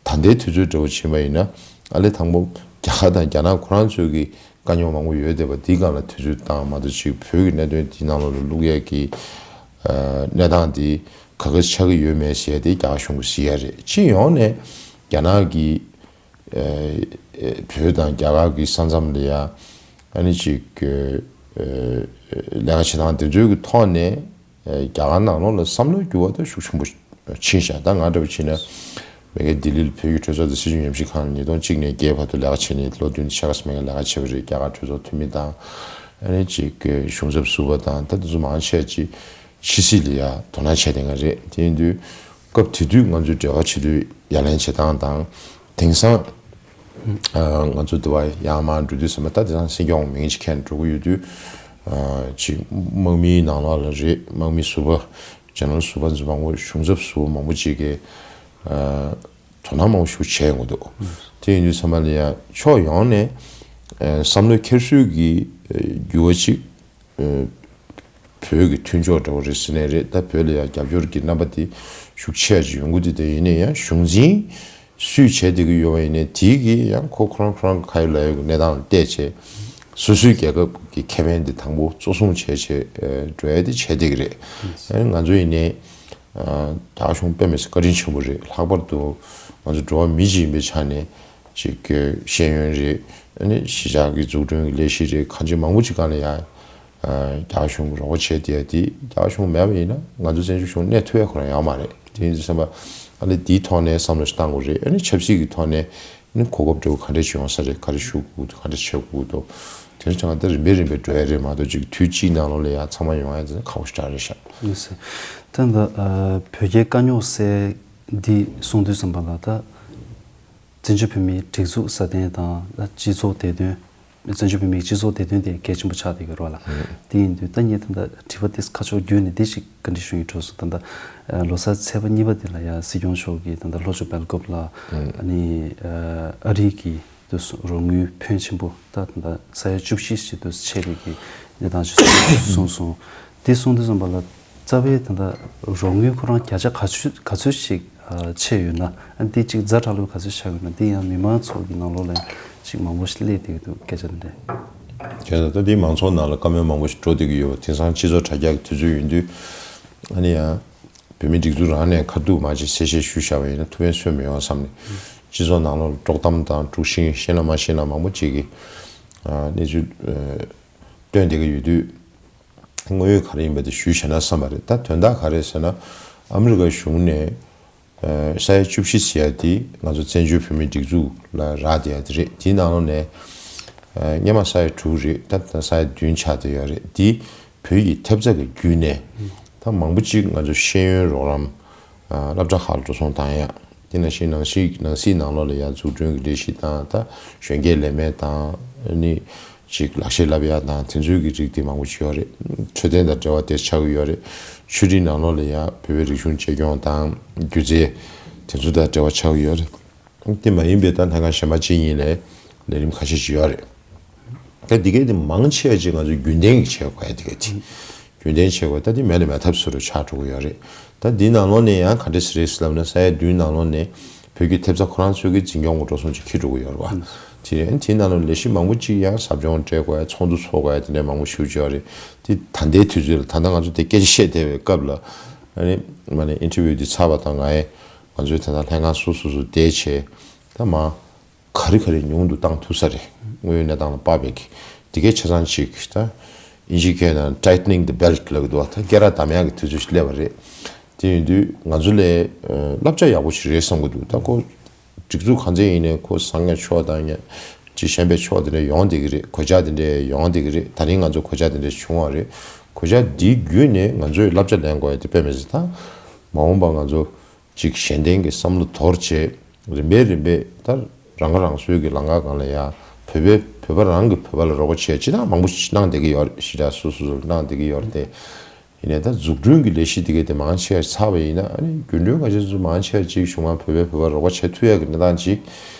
ད་ལྟའི་དུས་ཚོད་འདྲ་བོ་ཕྱིན་པ་ཡིན་ན་ཨ་ལེ་དང་པོ་རྒྱ་གར་དང་རྒྱ་ནག་ཁོ་རང་ཚོའི་གི་དཀའ་རྙོག་མང་པོ་ཡོད་བསྡད་པ་འདིའི་སྒང་ལ་དུས་ཚོད་བཏང་མ་གཏོགས་ཅིག་བོད་ཀྱི་གནད་དོན་འདིའི་ནང་ལོགས་ལ་བླུག་ཡས་ཀྱི་ཨ་གནས་སྟངས་འདི་ག་ག་ཆགས་ཀྱི་ཡོད་མེད་ཟེར་ཡ་དེ་རྒྱ་གར་གཞུང་གིས་གཟིགས་ཡ་རེད། སྤྱི་ཡོངས་ནས་རྒྱ་ནག་གིས་ཨ་བོད་དང་རྒྱ་གར་གྱི་ས་མཚམས་ལ་ཡ་ཨ་ནི་ཅིག་ཨ་ལས་ཀ་བྱེད་སྟངས་དེ་ཚོའི་གི་ཐོག་ནས། རྒྱ་གར་ནང་ལོགས་ལ་བསམ་བློའི་འགྱུར་བ་དེ་ཤུགས་ཆེན་པོ་ཕྱིན་ཤག་ད་ང་འདྲ་བོ་བྱས་ན་མ་གི་ལྡི་ལི་ལ་བོད་ཀྱི་གྲོས་ཚོགས་དང་སྲིད་བྱུས་ཉམས་ཞིབ་ཁང་ལ་ཉིས་སྟོང་གཅིག་ནས་བརྒྱད་བར་དུ་ལས་ཀ་བྱས་ནས་ལོ་བདུན་ཕྱེད་ཀ་ཙམ་མ་གི་ལས་ཀ་བྱས་པ་རེད། རྒྱ་གར་གྲོས་ཚོགས་འཐུས་མི་དང་ཨ་ནི་ཅིག་གཞུང་ཚབ་ཟུར་པ་དང་ད་དེ་ཚོ་མང་ཆེ་ཅིག་ཕྱི་སྲིད་ལ་ཡ་དོ་སྣང་བྱས་བསྡད་མཁན་རེད། དེ་ཡིན་དུས་སྐབས་དེ་དུས་ང་ཚོའི་འབྲེལ་བ་བྱེད་དུས་ཡ་ལན་བྱེད་སྟངས་དང་། དེང་སང་ཨ་ང་ཚོ་འདི་བ་ཡར་མར་འགྲོ་དུས་ཙམ་པ་ད་དེང་སང་སྲིད་སྐྱོང་མིང་ཅིག་ཁྱེར་འགྲོ་གི་ཡོད་དུས་ཨ་ཅིག་དམག་མིའི་ནང་ལོགས་ལ་རེད། དམག་མི་ཟུར་པ་ཇེ་ནེ་རལ་ཟུར་པ་ཚོ་མང་པོ་གཞུང་ཚབ་ཟུར་པ་མང་པོ་ཅིག་གིས་ཨ་དོ་སྣང་མང་པོ་ཞིག་བྱས་ཡོང་གི་འདུག་དེ་ཡིན་དུས་ཙམ་པ་ལ་ཡང་ཕྱོགས་ཡོངས་ནས་ཨ་བསམ་བློ་འཁྱེར་སྲོལ་གྱི་ཨ་འགྱུར་བ་ཅིག་ཨ་བོད་ཀྱི་མཐུན་ཕྱོགས་འདྲ་བོ་རེད་ཟེར་ནའི་རེད། ད་བོད་ལ་ཡང་རྒྱབ་སྐྱོར་གྱི་རྣམ་པ་དེ་ཤུགས་ཆེ་ཅིག་ཡོང་གི་འདུག་དེ་ཡིན་ན་ཡང་གཞུང་འཛིན་སུས་བྱས་བསྡད་ཀྱི་ཡོད་པ་ཡིན་ནའི་དེའི་གི་ཡང་ཁོ་ཁོ་རང་ཁོ་རང་གི་ཁ་ཡོད་ལག་ཡོད་ཀྱི་གནས་སྟངས་ལ་བལྟས་བྱས་སོ་སོའི་རྒྱལ་ཁབ་ཀྱི་ཁེ་ཕན་དེ་དང་པོ་གཙོ་བཟུང་བྱས་བྱས་ཨ་འགྲོ་ཡ་དེ་བྱས་བསྡད་ཀྱི་རེད། ཨ་ནི་ང་ཚོ་ཡིན་ནའི་ཨ་རྒྱ་གར་གཞུང་དཔེ་མི་སྲིད་བཀའ་དྲིན་ཆེན་པོ་རེད། ལྷག་པར་དུ་ང་ཚོ་འགྲོ་བ་མི་གཅིག་ཡིན་པའི་ཆ་ནས་ཅིག་གི་ཤེས་ཡོན་རེད། ཨ་ནི་གཞིས་ཆགས་ཀྱི་འཛུགས་སྐྲུན་གྱི་ལས་གཞི་རེད། གང་ཅི་མང་པོ་ཅིག་སྒང་ལ་ཡང་ཨ་རྒྱ་གཞུང་གི་རོགས་པ་བྱས་བསྡད་ཡ་དེ་རྒྱ་གཞུང་མེད་པ་ཡིན་ན་ང་ཚོ་བཙན་བྱོལ་གཞུང་གནས་ཐུབ་ཡ་ཁོ་རང་ཡོད་མ་རེད། དེ་ཡིན་དུས་ཙམ་པ་ཨ་ནི་འདིའི་ཐོག་ནས་བསམ་བློ་ཞིག་བཏང་དགོས་རེད། ཨ་ནི་ཆབ་སྲིད་ཀྱི་ཐོག་ནས་ཨ་ནི་གོ་སྐབས་འདྲ་བོ་ག་འདྲ་ཞིག་ཡོང་ས་རེད། ག་རེ་ཞུ་དགོས་འདུག་ག་འདྲ་བྱེད་དགོས་འདུག་དེ་ཚོ་ད་རིམ་པས་རིམ་པས་འགྲོ་ཡ་རེད་མ་གཏོགས་ཅིག་དུས་གཅིག་ནང་ལོགས་ལ་ཡ་ཚང་མ་ཡོང་ཡ་དེ་ཁག་པོ་ཞེ་དྲག་རེད་ཤག་ཡིན་སྲིད། ད་ད་ཨ་བོད་རྒྱའི་དཀའ་རྙོག་སེལ་འདི་གསུང་དུས་ཙམ་པ་ལ་ད། བཙན་བྱོལ་བོད་མིའི་སྒྲིག་འཛུགས་སྲ་བརྟན་དང་སྤྱི་ཚོགས་བདེ་དོན། བཙན་བྱོལ་བོད་མིའི་སྤྱི་ཚོགས་བདེ་དོན་དེ་གལ་ཆེན་པོ་ཆགས་བསྡད་ཡོད་རེད་བ་ལ། དེ་ཡིན་དུས་ད་ངས་ད་ལྟ་དྲི་བ་དེ་ཁ་ཕྱོགས་བརྒྱུད་ནས་འདི་ཞིག་བཀའ་འདྲི་ཞུ་ཡི་འགྲོ་སོང་། ད་ལྟ་ལོ་གསར་ཚེས་པ་གཉིས་པ་དེ་ལ་ཡང་སྲིད་སྐྱོང་མཆོག་གིས་ད་ལྟ་ལྷོ་ཕྱོགས་སྦེལ་ཀོབ་ལ་ཨ་ནི་ཨ་རི་གི་དུ་རོགས་དངུལ་ཕོན་ཆེན་པོ་ད་ད་ལྟ་ས་ཡ་བཅུ་བཞི་ཞིག་ཏུ་ཆེད་ཀྱི་གི་གནས་སྟངས་ཤིག་གསུངས་སོང་། དེ་གསུངས་དུས་ཙམ་པ་ལ་རྩ་བའི་ད་ལྟ་རོགས་དངུལ་ཁོ་རང་བརྒྱ་ཆ་ག་ཚོད་ག་ཚོད་ཞིག་ཨ་ཆད་ཡོད་ན། ཨ་འདི་གཅིག་ཛ་དྲག་ལོས་ག་ཚོད་ཆགས་ཡོད་ན། འདི་ཡང་མི་མང་ཚོ་གི་ནང་ལོགས་ལ་ཡང་གཅིག་མང་པོ་ཞིག་སླེབས་བསྡད་ཀྱི་འདུག་སྐད་ཆ་འདི་འདྲ། བྱས་ཙང་ད་འདི་མང་ཚོགས་ནང་ལ་བཀའ་མོལ་མང་པོ་ཞིག་འགྲོ་བསྡད་ཀྱི་ཡོད་པ། དེང་སང་སྤྱི་ཚོགས་དྲ་རྒྱ་གི་དུས་ཚོད་ཡིན་དུས་ཨ་ནི་ཡང་བོད་མིའི་སྒྲིག་འཛུགས་རང་ནས་ཁ་ཐུག་མ་ཅིག་གསལ་བཤད་ཞུས་བཞག་པ་ཡིན་ན་ཐུགས་ཕན་གསོས་མི་ཡོང་བསམ་ནས། སྤྱི་ཚོགས་ནང་ལོགས་ལ་དཀྲོག་གཏམ་དང་དཀྲུག་ཤིང་ཤེས་ན་མ་ཤེས་ན་མང་པོ་ཅིག་གིས་ཨ་གནས་ཚུལ་ཨ་བཏོན་བསྡད་ཀྱི་ཡོད་དུས། དངོས་ཡོད་ག་རེ་ཡིན་པ་དེ་ཞུས་བྱས་ན་བསམ་པ་རེད། ད་དོན་དག་ག་རེ་ཟེར་ན། ཨ་མི་རི་ཀ་གཞུང་ནས་ཨ་ས་ཡ་བཅུ་བཞི་ཟེར་ཡ་དེ་ང་ཚོ་བཙན་བྱོལ་བོད་མིའི་སྒྲིག་འཛུགས་ལ་རག་བསྡད་ཡ་དེ་རེད། དེའི་ནང་ལོགས་ནས་ཨ་སྔོན་མ་ས་ཡ་དྲུག་རེད། ད་ད་ས་ཡ་བདུན་ཆགས་བསྡད་ཡོད་རེད། དེ་བོད་ཀྱི་ཐེབས་རྩ་གི་བརྒྱུད་ནས་ད་མང་པོ་ཅིག་ང་ཚོ་ཤེས་ཡོན་རོགས་རམ་ཨ་སློབ་གྲྭ་ཁག་ལ་འགྲོ་སོང་བཏང་ཡ། དེ་ནང་བཞིན་ནང་སྲིད་ནང་སྲིད་ནང་ལོགས་ལ་ཡང་འཛུགས་སྐྲུན་གྱི་ལས་གཞི་དང་། ད་གཞོན་སྐྱེས་ལས་མེད་དང་ནི་ཅིག་ལག་ཤེས་བསླབ་ཡག་དང་དེ་ཚོའི་གི་རིགས་དེ་མང་པོ་ཞིག་ཡོད་རེད། འཕྲོད་བསྟེན་དང་འབྲེལ་བ་དེ་ཆགས་ཀྱི་ཡོད་རེད། ཆོས་རིག་ནང་ལོགས་ལ་ཡང་བོད་པའི་རིག་གཞུང་གཅེས་སྐྱོང་དང་སྒྱུ་རྩལ་དེ་ཚོ་དང་འབྲེལ་བ་ཆགས་ཀྱི་ཡོད་རེད། དེ་མ་ཡིན་པའི་ད་ལྷན་ཁང་གཞན་པ་ཅིག་ཡིན་ནའི་ལས་རིམ་ཁ་ཤས་ཅིག་ཡོད་རེད། ད་འདི་གའི་དེ་མང་ཆེ་བ་ཅིག་ང་ཚོས་རྒྱུན་ལྡན་གྱི་བྱེད་དགོས་ཡ་འདི་གའི་དེ། རྒྱུན་ལྡན་བྱེད་དགོས། ད་འདི་མེད་ན་མེད་ཐབས་བཟོ་འདྲ་ཆགས་འགྲོ་གི་ཡོད་རེད། ད་འདི་ནང་ལོགས་ནས་ཡང་ག་འདྲ་ཞིག་རེད་ཟེར་ལབ་ན། ས་ཡ་བདུན་ནང་ལོགས་ནས་བོད་ཀྱི་ཐེབས་རྩ་ཁོ་རང་ཚོའི་གི་འཛིན་སྐྱོང་གི་འགྲོ་སོང་ཅིག་འཁྱེར་འགྲོ་གི་ཡོད་རེད་བ། དེ་རེད། དེའི་ནང་ལ་ལས་གཞི་མང་པོ་ཅིག་ཡང་ཟབ་སྦྱོང་སྤྲད་དགོས་ཡ། ཚོགས་འདུ་ཚོགས་དགོས་ཡ། དེ་འདྲའི་མང་པོ་ཞེ་པོ་ཅིག་ཡོད་རེད། དེ་ད་ལྟའི་དུས་ཚོད་ལ། ད་ལྟ་ང་ཚོ་དེ་སྐད་ཆ་བཤད་བསྡད་པའི་སྐབས་ལ། ཨ་ནི་མ་ནི་ཨིན་ཊར་བིའུ་འདི་ཚར་བ་དང་། ང་ཡི་ང་ཚོའི་ད་ལྟ་ལྷན་ཁང་སོ་སོ་སོ་བསྡད་བྱས། ད་མ་ག་རེ་ག་རེ་ཉུང་དུ་བཏང་ཐུབ་ས་རེད། དངོས་ཡོད་གནས་སྟངས་ལ་དཔག་པའི་གི། དེ་གའི་ཆ་ཚང་ཅིག་ད་ཨིན་ཇིའི་སྐད་ནང་tightening the belt ལབ་ཀྱི་འདུག་བ། ད་སྐེ་རགས་བསྡམ་ཡག་གི་དུས་ཚོད་ཞིག་སླེབས་པ་རེད། དེ་ཡིན་དུས་ང་ཚོ་ལ་ཨ་བསླབ་བྱ་ཡག་པོ་ཞིག་རེད་བསམ་གྱི་འདུག་ད་ཁོ་སྒྲིག་འཛུགས་གང་ཚད་ཡིན་ནའི་ཁོ་བཟང་ངན་ཕྱོགས་དང་ཡང་ཅིག་ཞན་པའི་ཕྱོགས་དེ་འདྲ་ཡོང་བསྡད་ཀྱི་རེད། གོད་ཆག་དེ་འདྲ་ཡོང་བསྡད་ཀྱི་རེད། ད་རིང་ང་ཚོ་གོད་ཆག་དེ་འདྲ་བྱུང་བ་རེད། གོད་ཆག་འདི་བརྒྱུད་ནས་ང་ཚོས་བསླབ་བྱ་ལེན་དགོས་ཡ་དེ་དཔེ་མི་སྲིད། ད་མ་འོངས་པ་ང་ཚོ་ཅིག་གཞན་བརྟེན་གྱི་བསམ་བློ་དོར་བྱས། རིམ་པས་རིམ་པས་ད་རང་ཁ་རང་གསོའི་གི་ལམ་ཁ་སྒང་ལ་ཡ། བོད་པས་བོད་པ་རང་གིས་བོད་པ་ལ་རོགས་པ་བྱས། སྤྱིར་བཏང་མང་པོ་ཞིག་གནང་བསྡད་ཀྱི་ཡོད་རེད། ཞི་དྲག་སོ་སོ་སོ་གནང་བསྡད་ཀྱི་ཡོད་རེད་དེ། ཡིན་ནའི་ད་འཛུགས་སྐྲུན་གྱི་ལས་གཞི་དེ་གའི་དེ་མང་ཆེ་བ་ཚར་བ་ཡིན་ན། ཨ་ནི་རྒྱུན་གྲོན་ཁ་ཤས་ཚོ་མང་ཆེ་བ་ཅིག་གཞུག་མ་བོད་པས་བོད་པར་རོགས་པ་བྱེད་ཐུབ་ཡ་གི་གནས་སྟངས་ཅིག་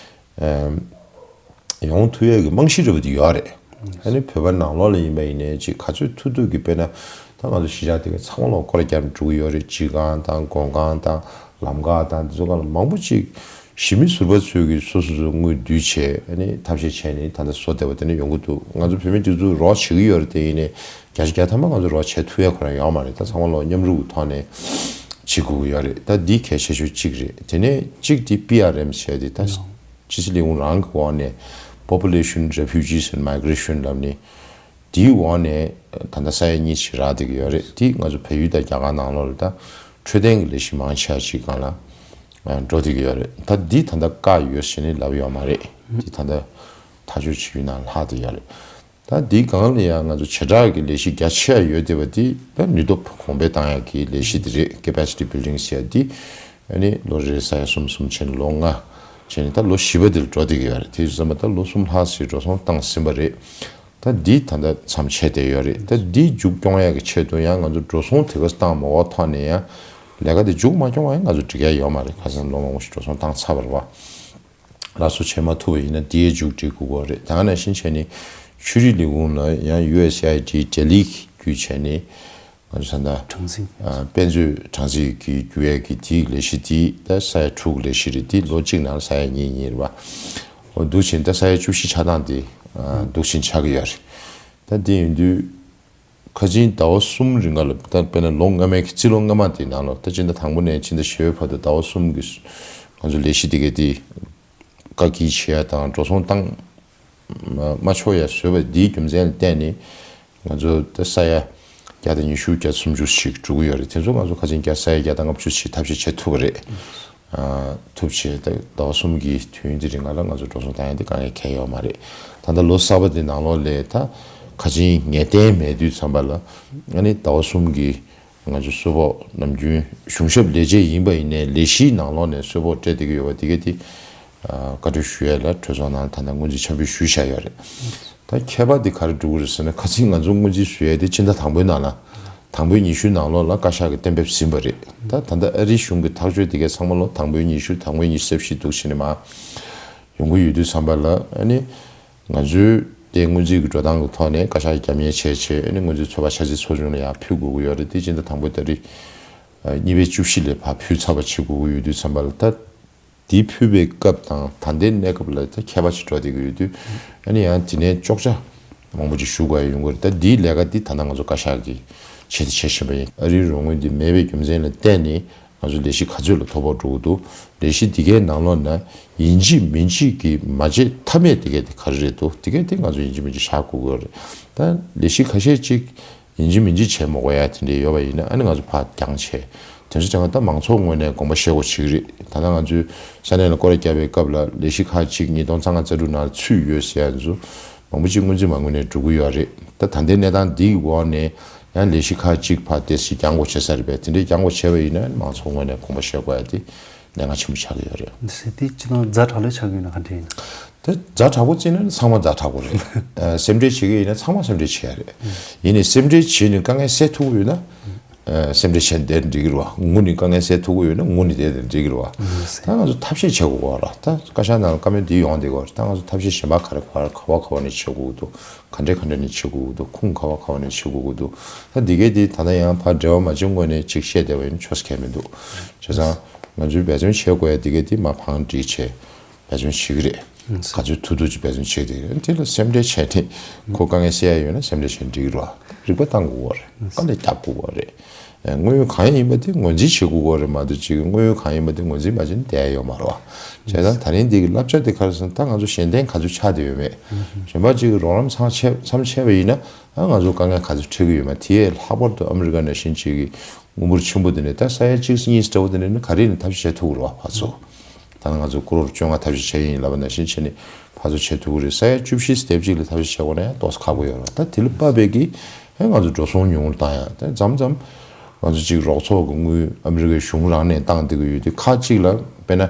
ཨམ་ཡོང་ཐུབ་ཡ་གི་རྨང་གཞི་འདྲ་པོ་དེ་ཡོད་རེད། ཨ་ནི་བོད་པ་ནང་ལོགས་ལ་ཡིན་པ་ཡིན་ནའི་ཅིག་ག་ཚོད་ཐུབ་ཐུབ་ཀྱི། དཔེར་ན་ད་ང་ཚོ་གཞིས་ཆགས་དེ་གའི་ཚང་མ་ལོག་སྐོར་ར་རྒྱབ་འགྲོ་གི་ཡོད་རེད། སྤྱི་ཁང་དང་མགོན་ཁང་དང་ལམ་ཁ་དང་དེ་ཚོ་སྒང་ལ་མང་པོ་ཅིག་གཞིས་མི་ཟུར་པ་ཚོས་ཀྱིས་སོ་སོ་སོའི་དངུལ་བསྡུས་བྱས། ཨ་ནི་ཐབས་ཤེས་བྱས་ནས་ད་ལྟ་བཟོ་བསྡད་པ་དེ་འདྲ་ཡོང་གི་འདུག་ང་ཚོ་བོད་མི་དེ་ཚོ་རོགས་བྱེད་ཀྱི་ཡོད་རེད་དེ། ཡིན་ནའི་བརྒྱ་ཆ་བརྒྱ་ཐམ་པ་ང་ཚོ་རོགས་བྱེད་ཐུབ་ཡ་ཁོ་རང་ཡོད་མ་རེད། ད་ཚང་མ་ལོག་མཉམ་རུབ་ཀྱི་ཐོག་ནས་བྱེད་དགོས་ཀྱི་ཡོད་རེད། ད་འདི་གལ་ཆེ་ཤོས་གཅིག་རེད། དེ་ནས་གཅིག་དེ་པི་ཨར་ཨེམ་བྱས་ཏེ། ད་ཕྱི་སྲིད་ལས་ཁུངས་རང་གི་འོག་ནས་Population, Refugees and Migration ལབ་ནས། དེའི་འོག་ནས་ད་ལྟ་ས་ཡ་གཉིས་ཤིག་རག་བསྡད་ཀྱི་ཡོད་རེད། དེ་ང་ཚོ་བལ་ཡུལ་དང་རྒྱ་གར་ནང་ལོགས་ལ་ད་འཕྲོད་བསྟེན་གྱི་ལས་གཞི་མང་ཆེ་བ་ཅིག་སྒང་ལ་ཨ་འགྲོ་བསྡད་ཀྱི་ཡོད་རེད། ད་འདི་ད་ལྟ་བཀག་ཡོད་ཟེར་ནས་ལབ་ཡོད་མ་རེད། འདི་ད་ལྟ་ཐག་གཅོད་བྱེད་རྒྱུའི་ནང་ལྷག་བསྡད་ཡོད་རེད། ད་འདི་སྒང་ལ་ཡང་ང་ཚོ་བྱེ་བྲག་གི་ལས་གཞི་རྒྱ་ཆེ་བ་ཡོད་བསྡད་པ་འདི་ད་ནུས་སྟོབས་གོང་འཕེལ་བཏང་ཡག་གི་ལས་གཞི་འདི་རེད། Capacity Building ཟེར་ཡ་འདི། ཨ་ནི་ལོ་རེ་ས་ཡ་གསུམ་གསུམ་བྱས་ནས་ལོ་ལྔ་བྱས་ནས་ད་ལོ་བཞི་པ་འདིར་འགྲོ་བསྡད་ཀྱི་ཡོད་རེད། དེ་ཡིན་དུས་ཙམ་པ་ད་ལོ་གསུམ་ལྷག་ཙམ་འགྲོ་སོང་བཏང་ཟིན་པ་རེད། ད་འདི་ད་ལྟ་མཚམས་ཆད་བསྡད་ཡོད་རེད། ད་འདི་མཇུག་སྐྱོང་ཡག་གི་ཆེད་དུ་ཡང་ང་ཚོ་འགྲོ་སོང་དེ་ག་བཏང་མ་འོག་ཐོག་ནས་ཡང་ལས་ཀ་དེ་མཇུག་མ་སྐྱོང་བ་ཡང་ང་ཚོ་འགྲིག་ཡ་ཡོད་མ་རེད། ཁ་སང་ལོ་མང་པོ་ཞིག་འགྲོ་སོང་བཏང་ཚར་བ་རེད་བ། སླར་གསོ་བྱེད་མ་ཐུབ་པ་ཡིན་ན་དེའི་མཇུག་སྒྲིལ་དགོས་ཀྱི་རེད། ད་ག་ནང་བཞིན་བྱས་ནས་ཆོས་རིག་ལས་ཁུངས་ལ་ཡང་ཡུ་ཨེས་ཨེ་ཨའི་ཌི་ལྡི་ལི་བརྒྱུད་བྱས་ནས་ང་ཚོ་ད་ལྟ་གྲངས་འཛིན། ཨ། དཔེ་མཛོད་གྲངས་འཛིན་གྱི་བརྒྱུད་ཡས་ཀྱི་དེའི་ལས་གཞི་དེ་ད་ས་ཡ་དྲུག་ལས་གཞི་རེད། དེ་ལོ་གཅིག་ནང་ས་ཡ་གཉིས་གཉིས་རེད་བ། འོ་འདུག་བྱས་ད་ས་ཡ་བཅུ་བཞི་ཆགས་སྟངས་དེ། ཨ། འདུག་བྱས་ཆགས་ཀྱི་ཡོད་རེད། ད་དེ་ཡིན་དུས་ཁ་ཆེའི་ཟླ་བ་གསུམ་རིང་ག་ལ། ད་དཔེར་ན་ལོ་སྔ་མའི་གི་རྩིས་ལོ་སྔ་མ་དེའི་ནང་ལོགས། ད་སྤྱི་ཟླ་དང་པོ་ནས་སྤྱི་ཟླ་བཞི་པའི་བར་དུ་ཟླ་བ་གསུམ་གྱི་ང་ཚོ་ལས་གཞི་དེ་གའི་དེ་བཀག་སྐྱིལ་བྱེད་ཡ་དང་འགྲོ་སོང་བཏང་མ་མ་ཆོག་ཡ་བཟོས་པ་འདིའི་རྒྱུ་མཚན་ལ་བརྟེན་ནས་ང་ཚོ་ད་ས་ཡ་བརྒྱ་དང་ཉི་ཤུ་བརྒྱ་སུམ་ཅུ་ཞིག་འགྲོ་གི་ཡོད་རེད། དེ་ཚོ་ང་ཚོ་ཁ་ཆེའི་ས་ཡ་བརྒྱ་དང་ལྔ་བཅུ་ཞིག་ཐབས་ཤེས་བྱེད་ཐུབ་པ་རེད། ཨ། ཐུབ་བྱས་ད་ཟླ་བ་གསུམ་གྱི་དུས་ཡུན་དེ་རིང་ལ་ང་ཚོ་འགྲོ་སོང་བཏང་ཡ་དེ་དཀའ་ངལ་གང་ཡང་ཡོད་མ་རེད། ད་ལྟ་ལོ་གསར་པ་དེ་ནང་ལོགས་ལ་ད་ཁ་ཆེའི་ངེས་གཏན་མེད་དུས་ཙམ་པ་ལ། ཨ་ནི་ཟླ་བ་གསུམ་གྱི་ང་ཚོ་གསོལ་ཕོགས་ནམ་རྒྱུན་གཞུང་ཞབས་ལས་བྱེད་ཡིན་པ་ཡིན་ནའི་ལས་གཞིའི་ནང་ལོགས་ནས་གསོལ་ཕོགས་སྤྲད་བསྡད་ཀྱི་ཡོད་པ་དེ་ག་དེ། ཨ། བཀའ་འཁྲོལ་ཞུ་ཡས་ལ་གྲོས་ཚོགས་ནང་ད་ལྟ་སྔོན་རྩིས་འཆར་འབུལ་ཞུས་བཞག་ཡོད་རེད། ད་ཁྱད་པར་དེ་ག་རེ་འགྲོ་གི་རེད་ཟེར་ན། ཁ་ཆེའི་ང་ཚོ་སྔོན་རྩིས་བཟོ་ཡས་དེ་སྤྱི་ཟླ་དང་པོའི་ནང་ལ། དང་པོའི་ཉི་ཤུའི་ནང་ལོགས་ལ་བཀའ་ཤག་གིས་གཏན་འབེབས་ཟིན་པ་རེད། ད་ད་ལྟ་ཨ་རིའི་གཞུང་གི་ཐག་གཅོད་དེ་གའི་ཚང་མ་ལོ་དང་པོའི་ཉི་ཤུ། དང་པོའི་ཉི་ཤུ་རྩ་བཞི་འདུག་བྱས་ནས་མར་ཡོང་གི་ཡོད་དུས་ཙམ་པ་ལ། ཨ་ནི་ང་ཚོའི་དེ་སྔོན་རྩིས་ཀྱི་འགྲོ་སྟངས་ཀྱི་ཐོག་ནས་བཀའ་ཤག་རྒྱབ་གཉེར་བྱས་བྱས། ཨ་ནི་སྔོན་རྩིས་ཚོད་དཔག་འཆར་རྩིས་ཚོགས་ཆུང་ལ་ཡར་ཕུལ་དགོས་ཀྱི་ཡོད་རེད། དེ་སྤྱི་ཟླ་དང་པོའི་ཏ་རིག་ཨ། གཉིས་པའི་བཅུ་བཞི་ལ་ཕར་ཕུལ་ཚར་བ་བྱེད་དགོས་ཀྱི་ཡོད་དུས་ཙམ་པ་ལ། ད་དེ་ཕུལ་བའི་སྐབས་དང་ད་ལྟའི་གནས་སྐབས་ལ་ད་ཁྱད་པར་ཞིག་འགྲོ་བསྡད་ཀྱི་ཡོད་དུས། ཨ་ནི་ཡང་དེ་ནས་གཅོག་ཆ་མང་པོ་ཅིག་ཞུ་དགོས་ཡ་ཡོང་གི་རེད། ད་འདིའི་ལས་ཀ་འདི་ད་ལྟ་ང་ཚོ་བཀའ་ཤག་གིས་བྱས་ཏེ་བྱེད་བཞིན་པ་ཡིན། ཨ་རིའི་རོགས་དངུལ་འདི་མེད་པའི་རྒྱུ་མཚན་ལ་བརྟེན་ནས་ང་ཚོ་ལས་གཞི་ག་ཚོད་ལ་ཐོ་ཕོག་འགྲོ་གི་འདུག་ལས་གཞི་འདི་གའི་ནང་ལོགས་ན་ཡིན་གཅིག་མིན་གཅིག་གིས་མ་བྱེད་ཐབས་མེད་དེ་གའི་དེ་ག་རེ་རེད་འདུག་དེ་གའི་དེ་ང་ཚོ་ཡིན་གཅིག་མིན་གཅིག་བཞག་དགོས་ཀྱི་ཡོད་རེད། ད་ལས་གཞི་ཁ་ཤས་ཅིག་ཡིན་གཅིག་མིན་གཅིག་བྱེད་མ་དགོས་ཡ་དེ་འདྲ་ཡོད་པ་ཡིན་ན། ཨ་ནི་ང་ཚོ་ཕར་འགྱངས་བྱས། དེ་ཚོ་བྱས་ན་ད་མང་ཚོགས་ངོས་ནས་དགོངས་པ་བཞེས་དགོས་བྱེད་ཀྱི་རེད། ད་ལྟ་ང་ཚོས་ས་གནས་ལ་སྐོར་ར་བརྒྱབ་པའི་སྐབས་ལ་ལས་གཞི་ཁག་ཅིག་ཉིས་སྟོང་ལྔ་བཅུ་ང་དྲུག་ནང་ཚུད་ཡོད་ཟེར་ཡ་ཚོ་མང་པོ་ཅིག་སྔོན་རྩིས་མ་དངོས་གནས་འགྲོ་གི་ཡོད་རེད། ད་ད་ལྟའི་གནས་སྟངས་འདིའི་འོག་ནས་ཡང་ལས་གཞི་ཁག་ཅིག་ཕར་ཏོག་ཙམ་འགྱངས་དགོས་བྱེད་ས་རེད་པས། དེ་འདྲའི་འགྱངས་དགོས་བྱས་པ་ཡིན་ན་མང་ཚོགས་ངོས་ནས་དགོངས་པ་བཞེས་དགོས་ཡ་དེ་གནད་འགག་ཆེན་པོ་ཆགས་ཀྱི་ཡོད་རེད། འདི་ཟེར་དེ་སྤྱིར་བཏང་ཛ་དྲག་ལོས་ཆགས་ཀྱི་ཡོད་ན་ག་འདྲ་ཡིན་ན། དེ་ཛ་དྲག་པོ་བརྩིས་ན་ཚང་མ་ཛ་དྲག་པོ་རེད། ཨ། སེམས་ཁྲལ་བྱེད་ཀྱི་ཡིན་ན་ཚང་མ་སེམས་ཁྲལ་བྱེད་ཡ་རེད། ཡིན་ནའི་སེམས་ཁྲལ་བྱས་ནས་དཀའ་ངལ་སེལ་ཐུབ་ཀྱི་ཡོད་ན། ཨ། སེམས་ཁྲལ་བྱས་ནས་བསྡད་ན་འགྲིག་གི་རེད་བ། ངུ་ནས་དཀའ་ངལ་སེལ་ཐུབ་ཀྱི་ཡོད་ན་ངུ་ནས་བསྡད་ན་འགྲིག་གི་རེད་བ། ད་ང་ཚོ་ཐབས་ཤེས་བྱེད་དགོས་རེད། ད་བཀའ་ཤག་ནང་ལ་བཀའ་མོལ་འདི་ཡོང་བསྡད་ཀྱི་ཡོད་རེད། ད་ང་ཚོ་ཐབས་ཤེས་གཞན་པ་ག་རེ་ག་རེ་ག་བ་ག་བ་ནས་བྱེད་དགོས་ཀྱི་འདུག་ག་འདྲས་ག་འདྲས་ནས་བྱེད་དགོས་ཀྱི་འདུག་ཁུངས་ག་བ་ག་བ་ནས་བྱེད་དགོས་ཀྱི་འདུག་ད་འདི་གའི་འདི་ད་ལྟ་ཡང་ཕར་འབྲེལ་བ་མ་བྱུང་སྔོན་ནས་ཅིག་བཤད་བསྡད་པ་ཡིན་ན་ཆོག་ས་ཁེལ་མི་འདུག་བྱས་ཙང་ང་ཚོས་འབད་བརྩོན་བྱེད་དགོས་ཡ་འདི་གའི་འདི་མར་བང་སྒྲིག་བྱས་འབད་བརྩོན་བྱེད་ཀྱི་རེད། ག་ཚོད་ཐུབ་ཐུབ་ཅིག་འབད་བརྩོན་བྱེད་དེ་རེད། དེ་ལ་སེམས་ཁྲལ་བྱས་ཏེ་ཁོ་དཀའ་ངལ་སེལ་ཡ་ཡོད་ན་སེམས་ཁྲལ་བྱས་འགྲིག་གི་རེད་བ། རིག་པ་བཏང་དགོས་པ་རེད། དཀའ་ལས་རྒྱག་དགོས་པ་རེད། དངོས་ཡོད་གང་ཡིན་པ་དེ་ངོས་འཛིན་བྱེད་དགོས་པ་རེད་མ་གཏོགས་ཅིག་དངོས་ཡོད་གང་ཡིན་པ་དེ་ངོས་འཛིན་མ་བྱས་ན་བསྡད་ཡ་ཡོད་མ་རེད་བ། བྱས་ཙང་ད་རིང་འདི་གི་བསླབ་བྱ་དེ་ག་རེ་ཟེར་ན། ད་ང་ཚོ་གཞན་བརྟེན་ག་ཚོད་ཆགས་བསྡད་ཡོད་མེད། གཞན་པ་ཅིག་གི་རོགས་རམ་ཚང་ཆད་མཚམས་ཆད་པ་ཡིན་ན། ཨ་ང་ཚོ་དཀའ་ངལ་ག་ཚོད་འཕྲད་ཀྱི་ཡོད་མེད། དེ་ལྷག་པར་དུ་ཨ་མི་རི་ཀ་ནང་བཞིན་ཅིག་གི་དངུལ་འབོར་ཆེན་པོ་དེ་ནས་ད་ས་ཡ་གཅིག་གཉིས་འདྲ་བོ་དེ་ནས་ནི་ག་རེ་ནས་ཐབས་ཤེས་བྱེད་ཐུབ་ཀྱི་རེད་བ། ཕར་ཚུར་ད་ང་ཚོ་ཀོ་རོར་བཅོ་ལྔ་ཐབས་ཤེས་བྱས་ཡིན་ལབ་པ་ནང་བཞིན་བྱས་ནས་ཕར་ཚུར་བྱེད་ཐུབ་ཀྱི་རེད། ས་ཡ་བཅུ་བཞི་སྟེབས་གཅིག་ལ་ཐབས་ཤེས་བྱེད་དགོས་ན་ཡང་ཏོག་ཙམ་ཁག་པོ་ཡོད་རེད་བ། ད་དེ་ལ་དཔག་པའི་གི་ཨེ་ང་ཚོ་འགྲོ་སོང་ཉུང་རུ་བཏང་ཡ། ད་མཚམས་མཚམས་ང་ཚོ་ཅིག་རོགས་ཚོགས་ཀྱི་དངུལ་ཨ་མི་རི་ཀའི་གཞུང་རང་ནས་བཏང་བསྡད་ཀྱི་ཡོད་དུས། ཁག་ཅིག་ལ་དཔེར་ན་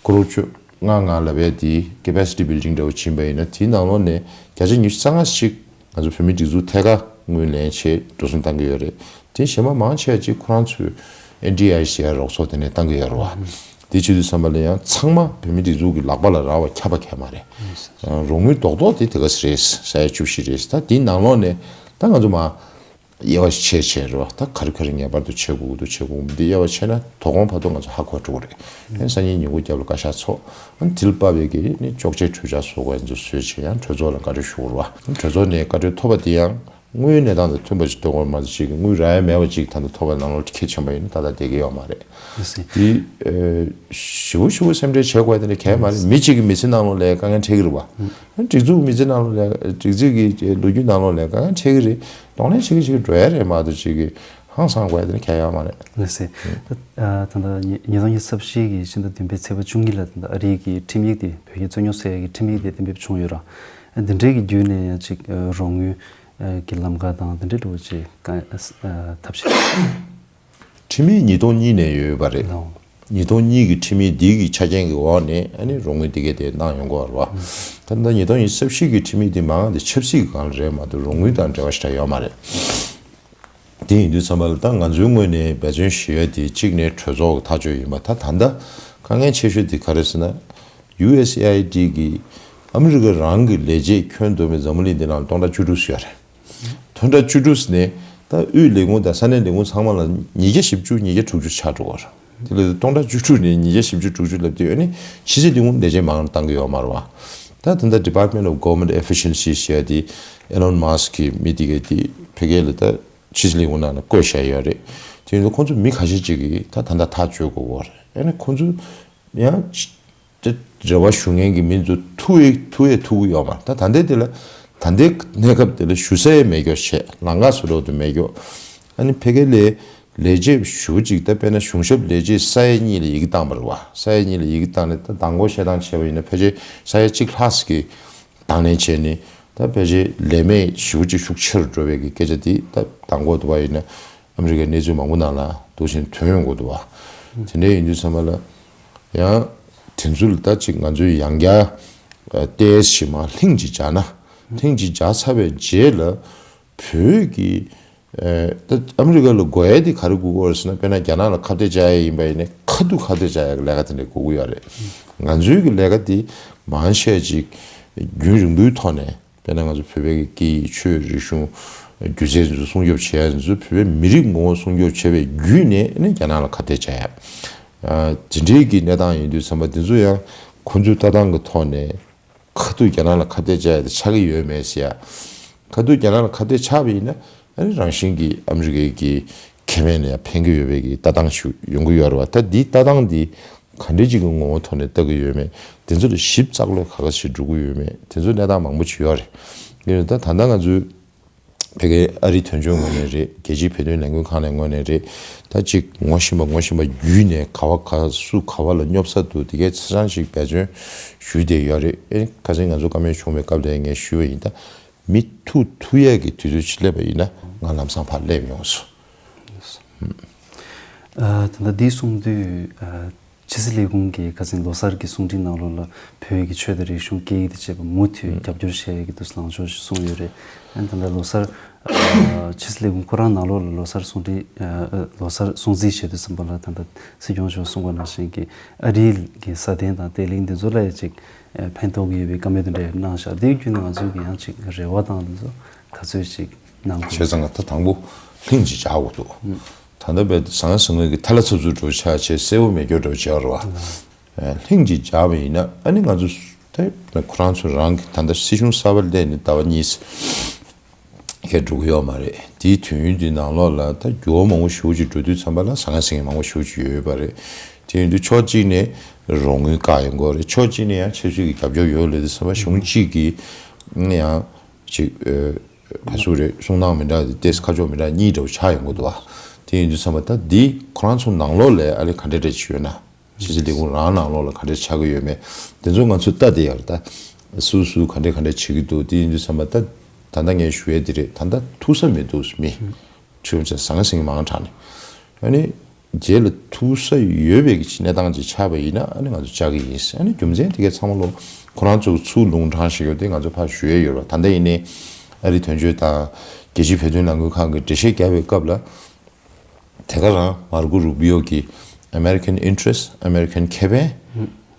ཀོ་རོར་བཅོ་ལྔ་ལྔ་ལབ་ཡ་དེ་capacity building འདྲ་བོ་ཕྱིན་པ་ཡིན་ན། དེའི་ནང་ལོགས་ནས་བརྒྱ་ཆ་ཉི་ཤུ་རྩ་ལྔ་ཞིག་ང་ཚོ་བོད་མིའི་སྒྲིག་འཛུགས་ཐད་ཀར་དངུལ་ལེན་ཆེད་འགྲོ་སོང་བཏང་གི་ཡོད་རེད། དེ་གཞན་པ་མང་ཆེ་བ་ཅིག་ཁོ་རང་ཚོའི་ཨེན་ཌི་ཨའི་ཟེར་ཡ་རོགས་ཚོགས་དེ་ནས་བཏང་གི་ཡོད་རེད་བ། དེ་བྱེད་དུས་ཙམ་པ་ལ་ཡང་ཚང་མ་བོད་མིའི་སྒྲིག་འཛུགས་ཀྱི་ལག་པ་ལ་རག་པ་ཁྱབ་པ་ཁྱབ་མ་རེད། རོགས་དངུལ་རྡོག་རྡོག་དེ་དེ་ག་ཚོད་རེད། ས་ཡ་བཅུ་བཞི་རེད། ད་དེའི་ནང་ལོགས་ནས་ད་ང་ཚོ་མ་དབྱེ་བ་ཕྱེ་བྱས་རེད་བ། ད་ག་རེ་ག་རེ་ངེས་པར་དུ་བྱེད་དགོས་ཀྱི་འདུག་བྱེད་དགོས་མི་འདུག་དབྱེ་བ་ཕྱེ་ན་དོ་དགོང་བར་དུ་ང་ཚོ་ཧ་གོ་འགྲོ་གི་རེད། ཨ་ནི་སང་ཉིན་ཉིན་གུང་རྒྱབ་ལ་བཀའ་ཤག་ཚོགས། ཨ་ནི་དེ་ལ་དཔག་པའི་གི་ནི་གཅོག་མཆན་གྲོས་འཆར་བཟོ་དགོས་ཡ་ཚོ་བཟོས་བྱས་ཡང་གྲོས་ཚོགས་ལ་བཀའ་འཁྲོལ་ཞུ་དགོས་རེད་བ། གྲོས་ཚོགས་ནས་བཀའ་འཁྲོལ་ཐོབ་པ་དེ་ཡང་དངོས་ཡོད་གནས་སྟངས་དང་མཐུན་པ་ཞིག་འདོན་དགོས་མ་གཏོགས་ཅིག་དངུལ་རག་ཡ་མེད་པ་ཅིག་ད་ལྟ་ཐོབ་པའི་ནང་ལོགས་ཁྱེར་ཕྱིན་པ་ཡིན་ན་ཏག་ཏག་བསྡད་ཀྱི་ཡོད་མ་རེད། ལགས་སེ། དེ་ཨེ་ཞེ་པོ་ཞེ་པོ་སེམས་ཁྲལ་བྱེད་དགོས་ཡ་དེ་འདྲ་གང་ཡང་མ་རེད། མི་གཅིག་གི་མི་ཚེ་ནང་ལོགས་ལ་དཀའ་ངལ་འཕྲད་ཀྱི་རེད་བ། སྒྲིག་འཛུགས་མི་ཚེ་ནང་ལོགས་ལ། སྒྲིག་འཛུགས་ཀྱི་ལོ་རྒྱུས་ནང་ལོགས་ལ་དཀའ་ངལ་འཕྲད་ཀྱི་རེད། གདོང་ལེན་བྱེད་ཀྱི་བྱེད་ཀྱི་འགྲོ་ཡ་རེད་མ་གཏོགས་ཅིག་གི་ཧང་སང་དགོས་ཡ་དེ་འདྲ་གང་ཡང་ཡོད་མ་རེད། ལགས་སེ། ད་ད་ལྟ་ཉིས་ཉིས་སྟོང་ཉི་ཤུ་རྩ་བཞི་གི་ཕྱི་ཟླ་བདུན་པའི་ཚེས་པ་བཅུ་གཉིས་ལ་ད་ལྟ་ཨ་རིའི་གི་ཁྲིམས་ཡིག་དེ། བོད་ཀྱི་རྩོད་རྙོག་སེལ་ཡ་གི་ཁྲིམས་ཡིག་དེ་གཏན་འབེབས་བྱུང་ཡོད་ར། འདི་འདྲའི་གི་བརྒྱུད་ནས་ཡང་ཅིག་རོགས་དངུལ་གྱི་ལམ་ཁ་དང་དེ་འདྲའི་འགྲོ་བྱེད་ཀ་ཐབས་ཤེས། ཁྲིམས་ཡིག་ཉིས་སྟོང་གཉིས་ནས་ཡོད་པ་རེད། ལགས། ཉིས་སྟོང་གཉིས་ཀྱི་ཁྲིམས་ཡིག་འདི་གི་ཆ་རྐྱེན་གྱི་འོག་ནས་ཨ་ནི་རོགས་དངུལ་འདི་གས་དེ་གནང་ཡོང་གི་ཡོད་རེད་བ། ད་ལྟ་ཉིས་སྟོང་ཉི་ཤུ་རྩ་བཞི་གི་ཁྲིམས་ཡིག་འདི་མང་དེ་ཆབ་སྲིད་ཀྱི་སྒང་ལ་རེད་མ་གཏོགས་རོགས་དངུལ་དང་འབྲེལ་བ་ཞེ་དྲག་ཡོད་མ་རེད། དེ་ཡིན་དུས་ཙམ་པ་ལ་ད་ང་ཚོའི་ངོས་ནས་འབད་བརྩོན་ཞུ་ཡ་དེ་གཅིག་ནས་གྲོས་ཚོགས་ཀྱི་ཐག་གཅོད་ཡིན་པ། ད་ད་ལྟ་དཀའ་ངལ་ཆེ་ཤོས་དེ་ག་རེ་ཟེར་ན། ཡུ་ཨེས་ཨེ་ཨའི་ཌི་གི་ཨ་མི་རི་ཀ་རང་གི་ལས་བྱེད་ཁྱོན་བསྡོམས་པའི་འཛམ་བུ་གླིང་འདི་ནང་སྟོང་ཕྲག་བཅུ་དྲུག་ཙམ་ཡོད་རེད། སྟོང་ཕྲག་བཅུ་དྲུག་ནས་ད་དབུས་ལས་ཁུངས་དང་ས་གནས་ལས་ཁུངས་ཚང་མ་ལ་ཉིས་བརྒྱ་བཞི་བཅུ་ཉིས་བརྒྱ་དྲུག་ཅུ་ཆགས་འགྲོ་བ་རེད། དེ་ལ་སྟོང་ཕྲག་བཅུ་དྲུག་ནས་ཉིས་བརྒྱ་བཞི་བཅུ་དྲུག་ཅུ་ལབ་དུས་ཨ་ནི་ཕྱི་སྲིད་ལས་ཁུངས་ལས་བྱེད་མང་རུ་བཏང་གི་ཡོད་མ་རེད་བ། ད་ད་ལྟ་Department of Government Efficiency ཟེར་ཡ་དེ་ཨེ་ལོན་མཱ་སི་ཀི་མི་དེ་གས་དེ་ཕ་གི་ལ་ད་ཕྱི་སྲིད་ལས་ཁུངས་ནང་ལ་བསྐོས་བཞག་ཡོད་རེད། དེ་ཡིན་དུས་ཁོང་ཚོ་མི་ཁ་ཤས་ཅིག་གིས་ད་ད་ལྟ་ཐག་གཅོད་དགོས་པ་རེད། ཨ་ནི་ཁོང་ཚོ་ཡང་དེ་རེ་བ་ཞུ་མཁན་གྱི་མི་ཚོ་ཐུག་ཡས་ཐུག་ཡས་ཐུག་གི་ཡོད་མ་རེད། ད་ད་ལྟའི་དེ་ལ་ད་ལྟའི་གནས་སྐབས་དེ་ལ་ཞུ་ས་ཡས་མེད་སྐྱོ་བྱས། ལམ་ཁ་བཟོ་འདྲ་བོ་དེ་མེད་སྐྱོ། ཨ་ནི་ཕ་གི་ལ་ལས་བྱེད་ཞུ་གཅིག་ད་དཔེར་ན་གཞུང་ཞབས་ལས་བྱེད་ས་ཡ་གཉིས་ལ་ཡི་གེ་བཏང་བ་རེད་བ། ས་ཡ་གཉིས་ལ་ཡི་གེ་བཏང་ནས་ད་མདང་དགོང་བཤད་སྟངས་བྱས་པ་ཡིན་ན་ཕལ་ཆེར་ས་ཡ་གཅིག་ལྷག་ཙམ་གྱིས་དང་ལེན་བྱས་ནས། ད་ཕལ་ཆེར་ལས་མེད་ཞེ་པོ་ཅིག་ཤུགས་ཆེ་རུ་འགྲོ་བའི་གི་སྐད་ཆ་དེ་ད་མདང་དགོང་དུ་བ་ཡིན་ན་ཨ་མི་རི་ཀའི་གནས་ཚུལ་མང་པོ་ནང་ལ་འདུག་བཞིན་ཐོན་ཡོང་གི་འདུག་བ། དེ་འདྲ་ཡིན་དུས་ཙམ་པ་ལ་ཡང་དེ་ཚོ་ལ་ད་ཅིག་ང་ཚོས་ཡང་བསྐྱར་ཏོག་ཙམ་མར་ལྷིང་ཅིག་འཇགས་ན། ལྷིང་ཅིག་འཇགས་ཚར་བའི་རྗེས་ལ་བོད་ཀྱི་ཨེ་ད་ཨ་མི་རི་ཀ་ལ་དགོས་ཡ་དེ་ག་རེ་དགོས་ཀྱི་ཡོད་རེད་ཟེར་ན། དཔེར་ན་རྒྱ་ནག་ལ་ཁ་གཏད་བཅག་ཡ་ཡིན་པ་ཡིན་ན་ཁ་ཐུག་ཁ་གཏད་བཅག་ཡ་གི་ལས་ཀ་དེ་འདྲ་དགོས་ཀྱི་ཡོད་རེད། ང་ཚོའི་གི་ལས་ཀ་དེ་མང་ཆེ་ཅིག་རྒྱུན་རིང་པོའི་ཐོག་ནས། དཔེར་ན་ང་ཚོ་བོད་པའི་གི་སྐད་ཡིག་ཆོས་རིག་གཞུང་སྒྱུ་རྩལ་ཚོ་སྲུང་སྐྱོབ་བྱེད་ཡ་ཚོ། བོད་པའི་མི་རིགས་ངོ་བོ་སྲུང་སྐྱོབ་བྱེད་པའི་བརྒྱུད་ནས་ནི་རྒྱ་ནག་ལ་ཁ་གཏད་བཅག་ཡ། ཨ་དེ་འདྲའི་གི་གནས་སྟངས་ཡིན་དུས་ཙམ་པ་དེ་ཚོ་ཡང་ཁོ་ཚོའི་ལྟ་སྟངས་ཀྱི་ཐོག་ནས་ཁ་ཐུག་རྒྱ་ནག་ལ་ཁ་གཏད་བཅག་ཡ་དེ་ཆགས་ཀྱི་ཡོད་མེད་ཟེར་ཡ། ཁ་ཐུག་རྒྱ་ནག་ལ་ཁ་གཏད་ཆགས་པ་ཡིན་ན་ཨ་ནི་རང་བཞིན་གྱིས་ཨ་མི་རི་ཀའི་གི་ཁེ་ཕན་ལ་ཡང་ཕན་གྱི་ཡོད་པའི་གི་ལྟ་སྟངས་ཤིག་ཡོང་གི་ཡོད་རེད་བ། ད་འདིའི་ལྟ་སྟངས་འདི་ག་འདྲ་ཅིག་གི་ངོ་བོ་ཐོག་ནས་ལྟ་གི་ཡོད་མེད་དེ་ཚོ་ལ་ཞིབ་ཚགས་ལོས་ག་ག་ཞིག་འགྲོ་གི་ཡོད་མེད་དེ་ཚོ་གནས་སྟངས་མང་པོ་ཅིག་ཡོད་རེད། ཡིན་ན་ད་ད་ལྟ་ང་ཚོའི་ཕ་གིའི་ཨ་རིའི་དོན་གཅོད་ངོས་ནས་རེད། རྒྱལ་སྤྱིའི་བོད་དོན་ལས་འགུལ་ཁང་ནས་ངོས་ནས་རེད། ད་ཅིག་ངོ་ཤེས་པ་ངོ་ཤེས་པ་བརྒྱུད་ནས་ག་བ་ག་སུ་ག་བ་ལ་སྙོབ་ས་འདུག་དེ་གའི་ཚ་གྲང་ཞིག་འབད་བརྩོན་ཞུས་བསྡད་ཡོད་རེད། ཨེ་ཁ་སང་ང་ཚོ་བཀའ་མོལ་བྱུང་བའི་སྐབས་དེ་ངས་ཞུས་པ་ཡིན། ད་མི་ཐུག་ཐུག་ཡས་ཀྱི་དུས་ཚོད་ཅིག་སླེབས་པ་ཡིན་ན་ང་ལམ་སང་ཕར་སླེབས་ཡོང་སོང་། ཨ་ད་ལྟ་འདི་གསུང་དུས་ཨ་ཕྱི་སྲིད་ལས་ཁུངས་ཀྱི་ཁ་སང་ལོ་གསར་གྱི་གསུང་འཕྲིན་ནང་ལོགས་ལ་བོད་ཀྱི་ཆོས་དང་རིག་གཞུང་སྐད་ཡིག་དང་བཅས་པ་མུ་མཐུད་རྒྱབ་སྐྱོར་བྱེད་ཡས་ཀྱི་དུས་ལངས་ཕྱོགས་ཤིག་གསུངས་ཡོད་རེད། ཨ་ད་ལྟ་ལོ་གསར་ཨ་ཕྱི་སྲིད་ལས་ཁུངས་ཁོ་རང་ནང་ལོགས་ལ་ལོ་གསར་གསུང་འཕྲིན་ཨ་ལོ་གསར་སྲུང་བརྩི་བྱེད་དུས་ཙམ་པ་ལ་ད་ལྟ་སྲིད་སྐྱོང་མཆོག་གསུངས་པ་ནང་བཞིན་གྱི་ཨ་རིའི་གི་སྲ་བརྟན་དང་བརྟན་ལྷིང་འདི་ཚོ་ལ་ཡང་ཅིག་ཕན་ཐོགས་ཀྱི་ཡོད་པའི་བཀའ་མོལ་དེ་འདྲ་གནང་ཤག་དེའི་བརྒྱུད་ནས་ང་ཚོས་ཀྱི་ཡང་ཅིག་རེ་བ་དང་དེ་ཚོ་ག་ཚོད་ཅིག་གནང་དགོས། བྱས་ཙང་ད་དང་པོ་ལྷིང་ཅིག་འཇགས་དགོས་འདུག་ད་ལྟ་བས་ཟང་ཟིང་ངེ་གི་ཐལ་ལ་ཚབ་ཚུབ་འགྲོ་ཆགས་བྱས་གསལ་བོ་མེད་སྐྱོ་འགྲོ་བྱས་ར་བ། ལྷིང་ཅིག་འཇགས་པ་ཡིན་ན་ཨ་ནི་ང་ཚོ་ ད་ཁོ་རང་ཚོ་རང་གི་ད་ལྟ་སྲིད་གཞུང་གསར་པ་སླེབས་ནས་ཟླ་བ་གཉིས་ཁ་འགྲོ་གི་ཡོད་མ་རེད། དེའི་དུས་ཡུན་དེའི་ནང་ལོགས་ལ་ད་འགྱུར་བ་མང་པོ་ཞེ་པོ་ཅིག་འགྲོ་དུས་ཙམ་པ་ལ་ཟང་ངེ་ཟིང་ངེ་མང་པོ་ཞེ་པོ་ཅིག་ཡོད་པ་རེད། དེ་ཡིན་དུས་ཕྱོགས་གཅིག་ནས་རོགས་དངུལ་བཀག་ཡོང་གི་ཡོད་རེད། ཕྱོགས་གཅིག་ནས་ཡང་ཆབ་སྲིད་ཀྱི་རྒྱབ་སྐྱོར་ཡོད་ལབ་དུས་ཙམ་པ་གཞུང་གཅིག་གིས་ཡང་ཅིག་ཨ་ག་ཟེར་རེད། གསུང་སྟངས་མི་འདྲ་དེ་ཏོག་ཙམ་ཁ་ཕྱོགས་མི་འདྲ་གཉིས་འདྲ་བོ་ཆགས་ཡོང་གི་འདུག་བ། དེ་ཡིན་དུས་ཙམ་པ་ད་འདི་ཁོ་རང་ཚོ་ནང་ལོགས་ལ་ཨ་ལེ་ག་འདྲ་འདྲ་ཅིག་ཡོད་ན། ཕྱི་སྲིད་ལས་ཁུངས་རང་ནང་ལོགས་ལ་ག་འདྲ་ཆགས་ཀྱི་ཡོད་མེད་དེ་ཚོ་ང་ཚོས་ལྟ་བསྡད་ཡོད་རེད་ད། སུ་སུ་ག་འདྲ་ག་འདྲ་བྱེད་ཀྱི་འདུག་དེ་ཡིན་དུས་ཙམ་པ་ད་ད་ལྟ་ངས་ཞུ་ཡས་དེ་རེད། ད་ལྟ་ཐུག་ས་མི་འདུག་མི་ཁྲིམས་ཆ་ཟང་ཟིང་མང་དྲགས་ནས་ཨ་ནི་རྗེས་ལ་ཐུག་ས་ཡོད་པའི་གི་གནས་སྟངས་ཅིག་ཆགས་པ་ཡིན་ན་ཨ་ནི་ང་ཚོ་བཅར་གི་ཡིན། ཨ་ནི་རྒྱུ་མཚན་དེ་གའི་ཚང་མ་ལོ་ཁོ་རང་ཚོ་ཚུར་ལུང་དྲངས་བཞག་ཡོད་དེ་ང་ཚོ་ཕར་ཞུ་ཡས་ཡོད་རེད། ད་ལྟ་ཡིན་ནའི་ཨ་རི་དོན་གཅོད་དང་རྒྱལ་སྤྱིའི་བོད་དོན་ལས་འགུལ་ཁང་གི་འགྲེལ་བཤད་བརྒྱབ་པའི་སྐབས་ལ། དེ་ག་རང་མར་ཀོ་རུ་བི་ཡོ་གི་American interest, American ཁེ་ཕན།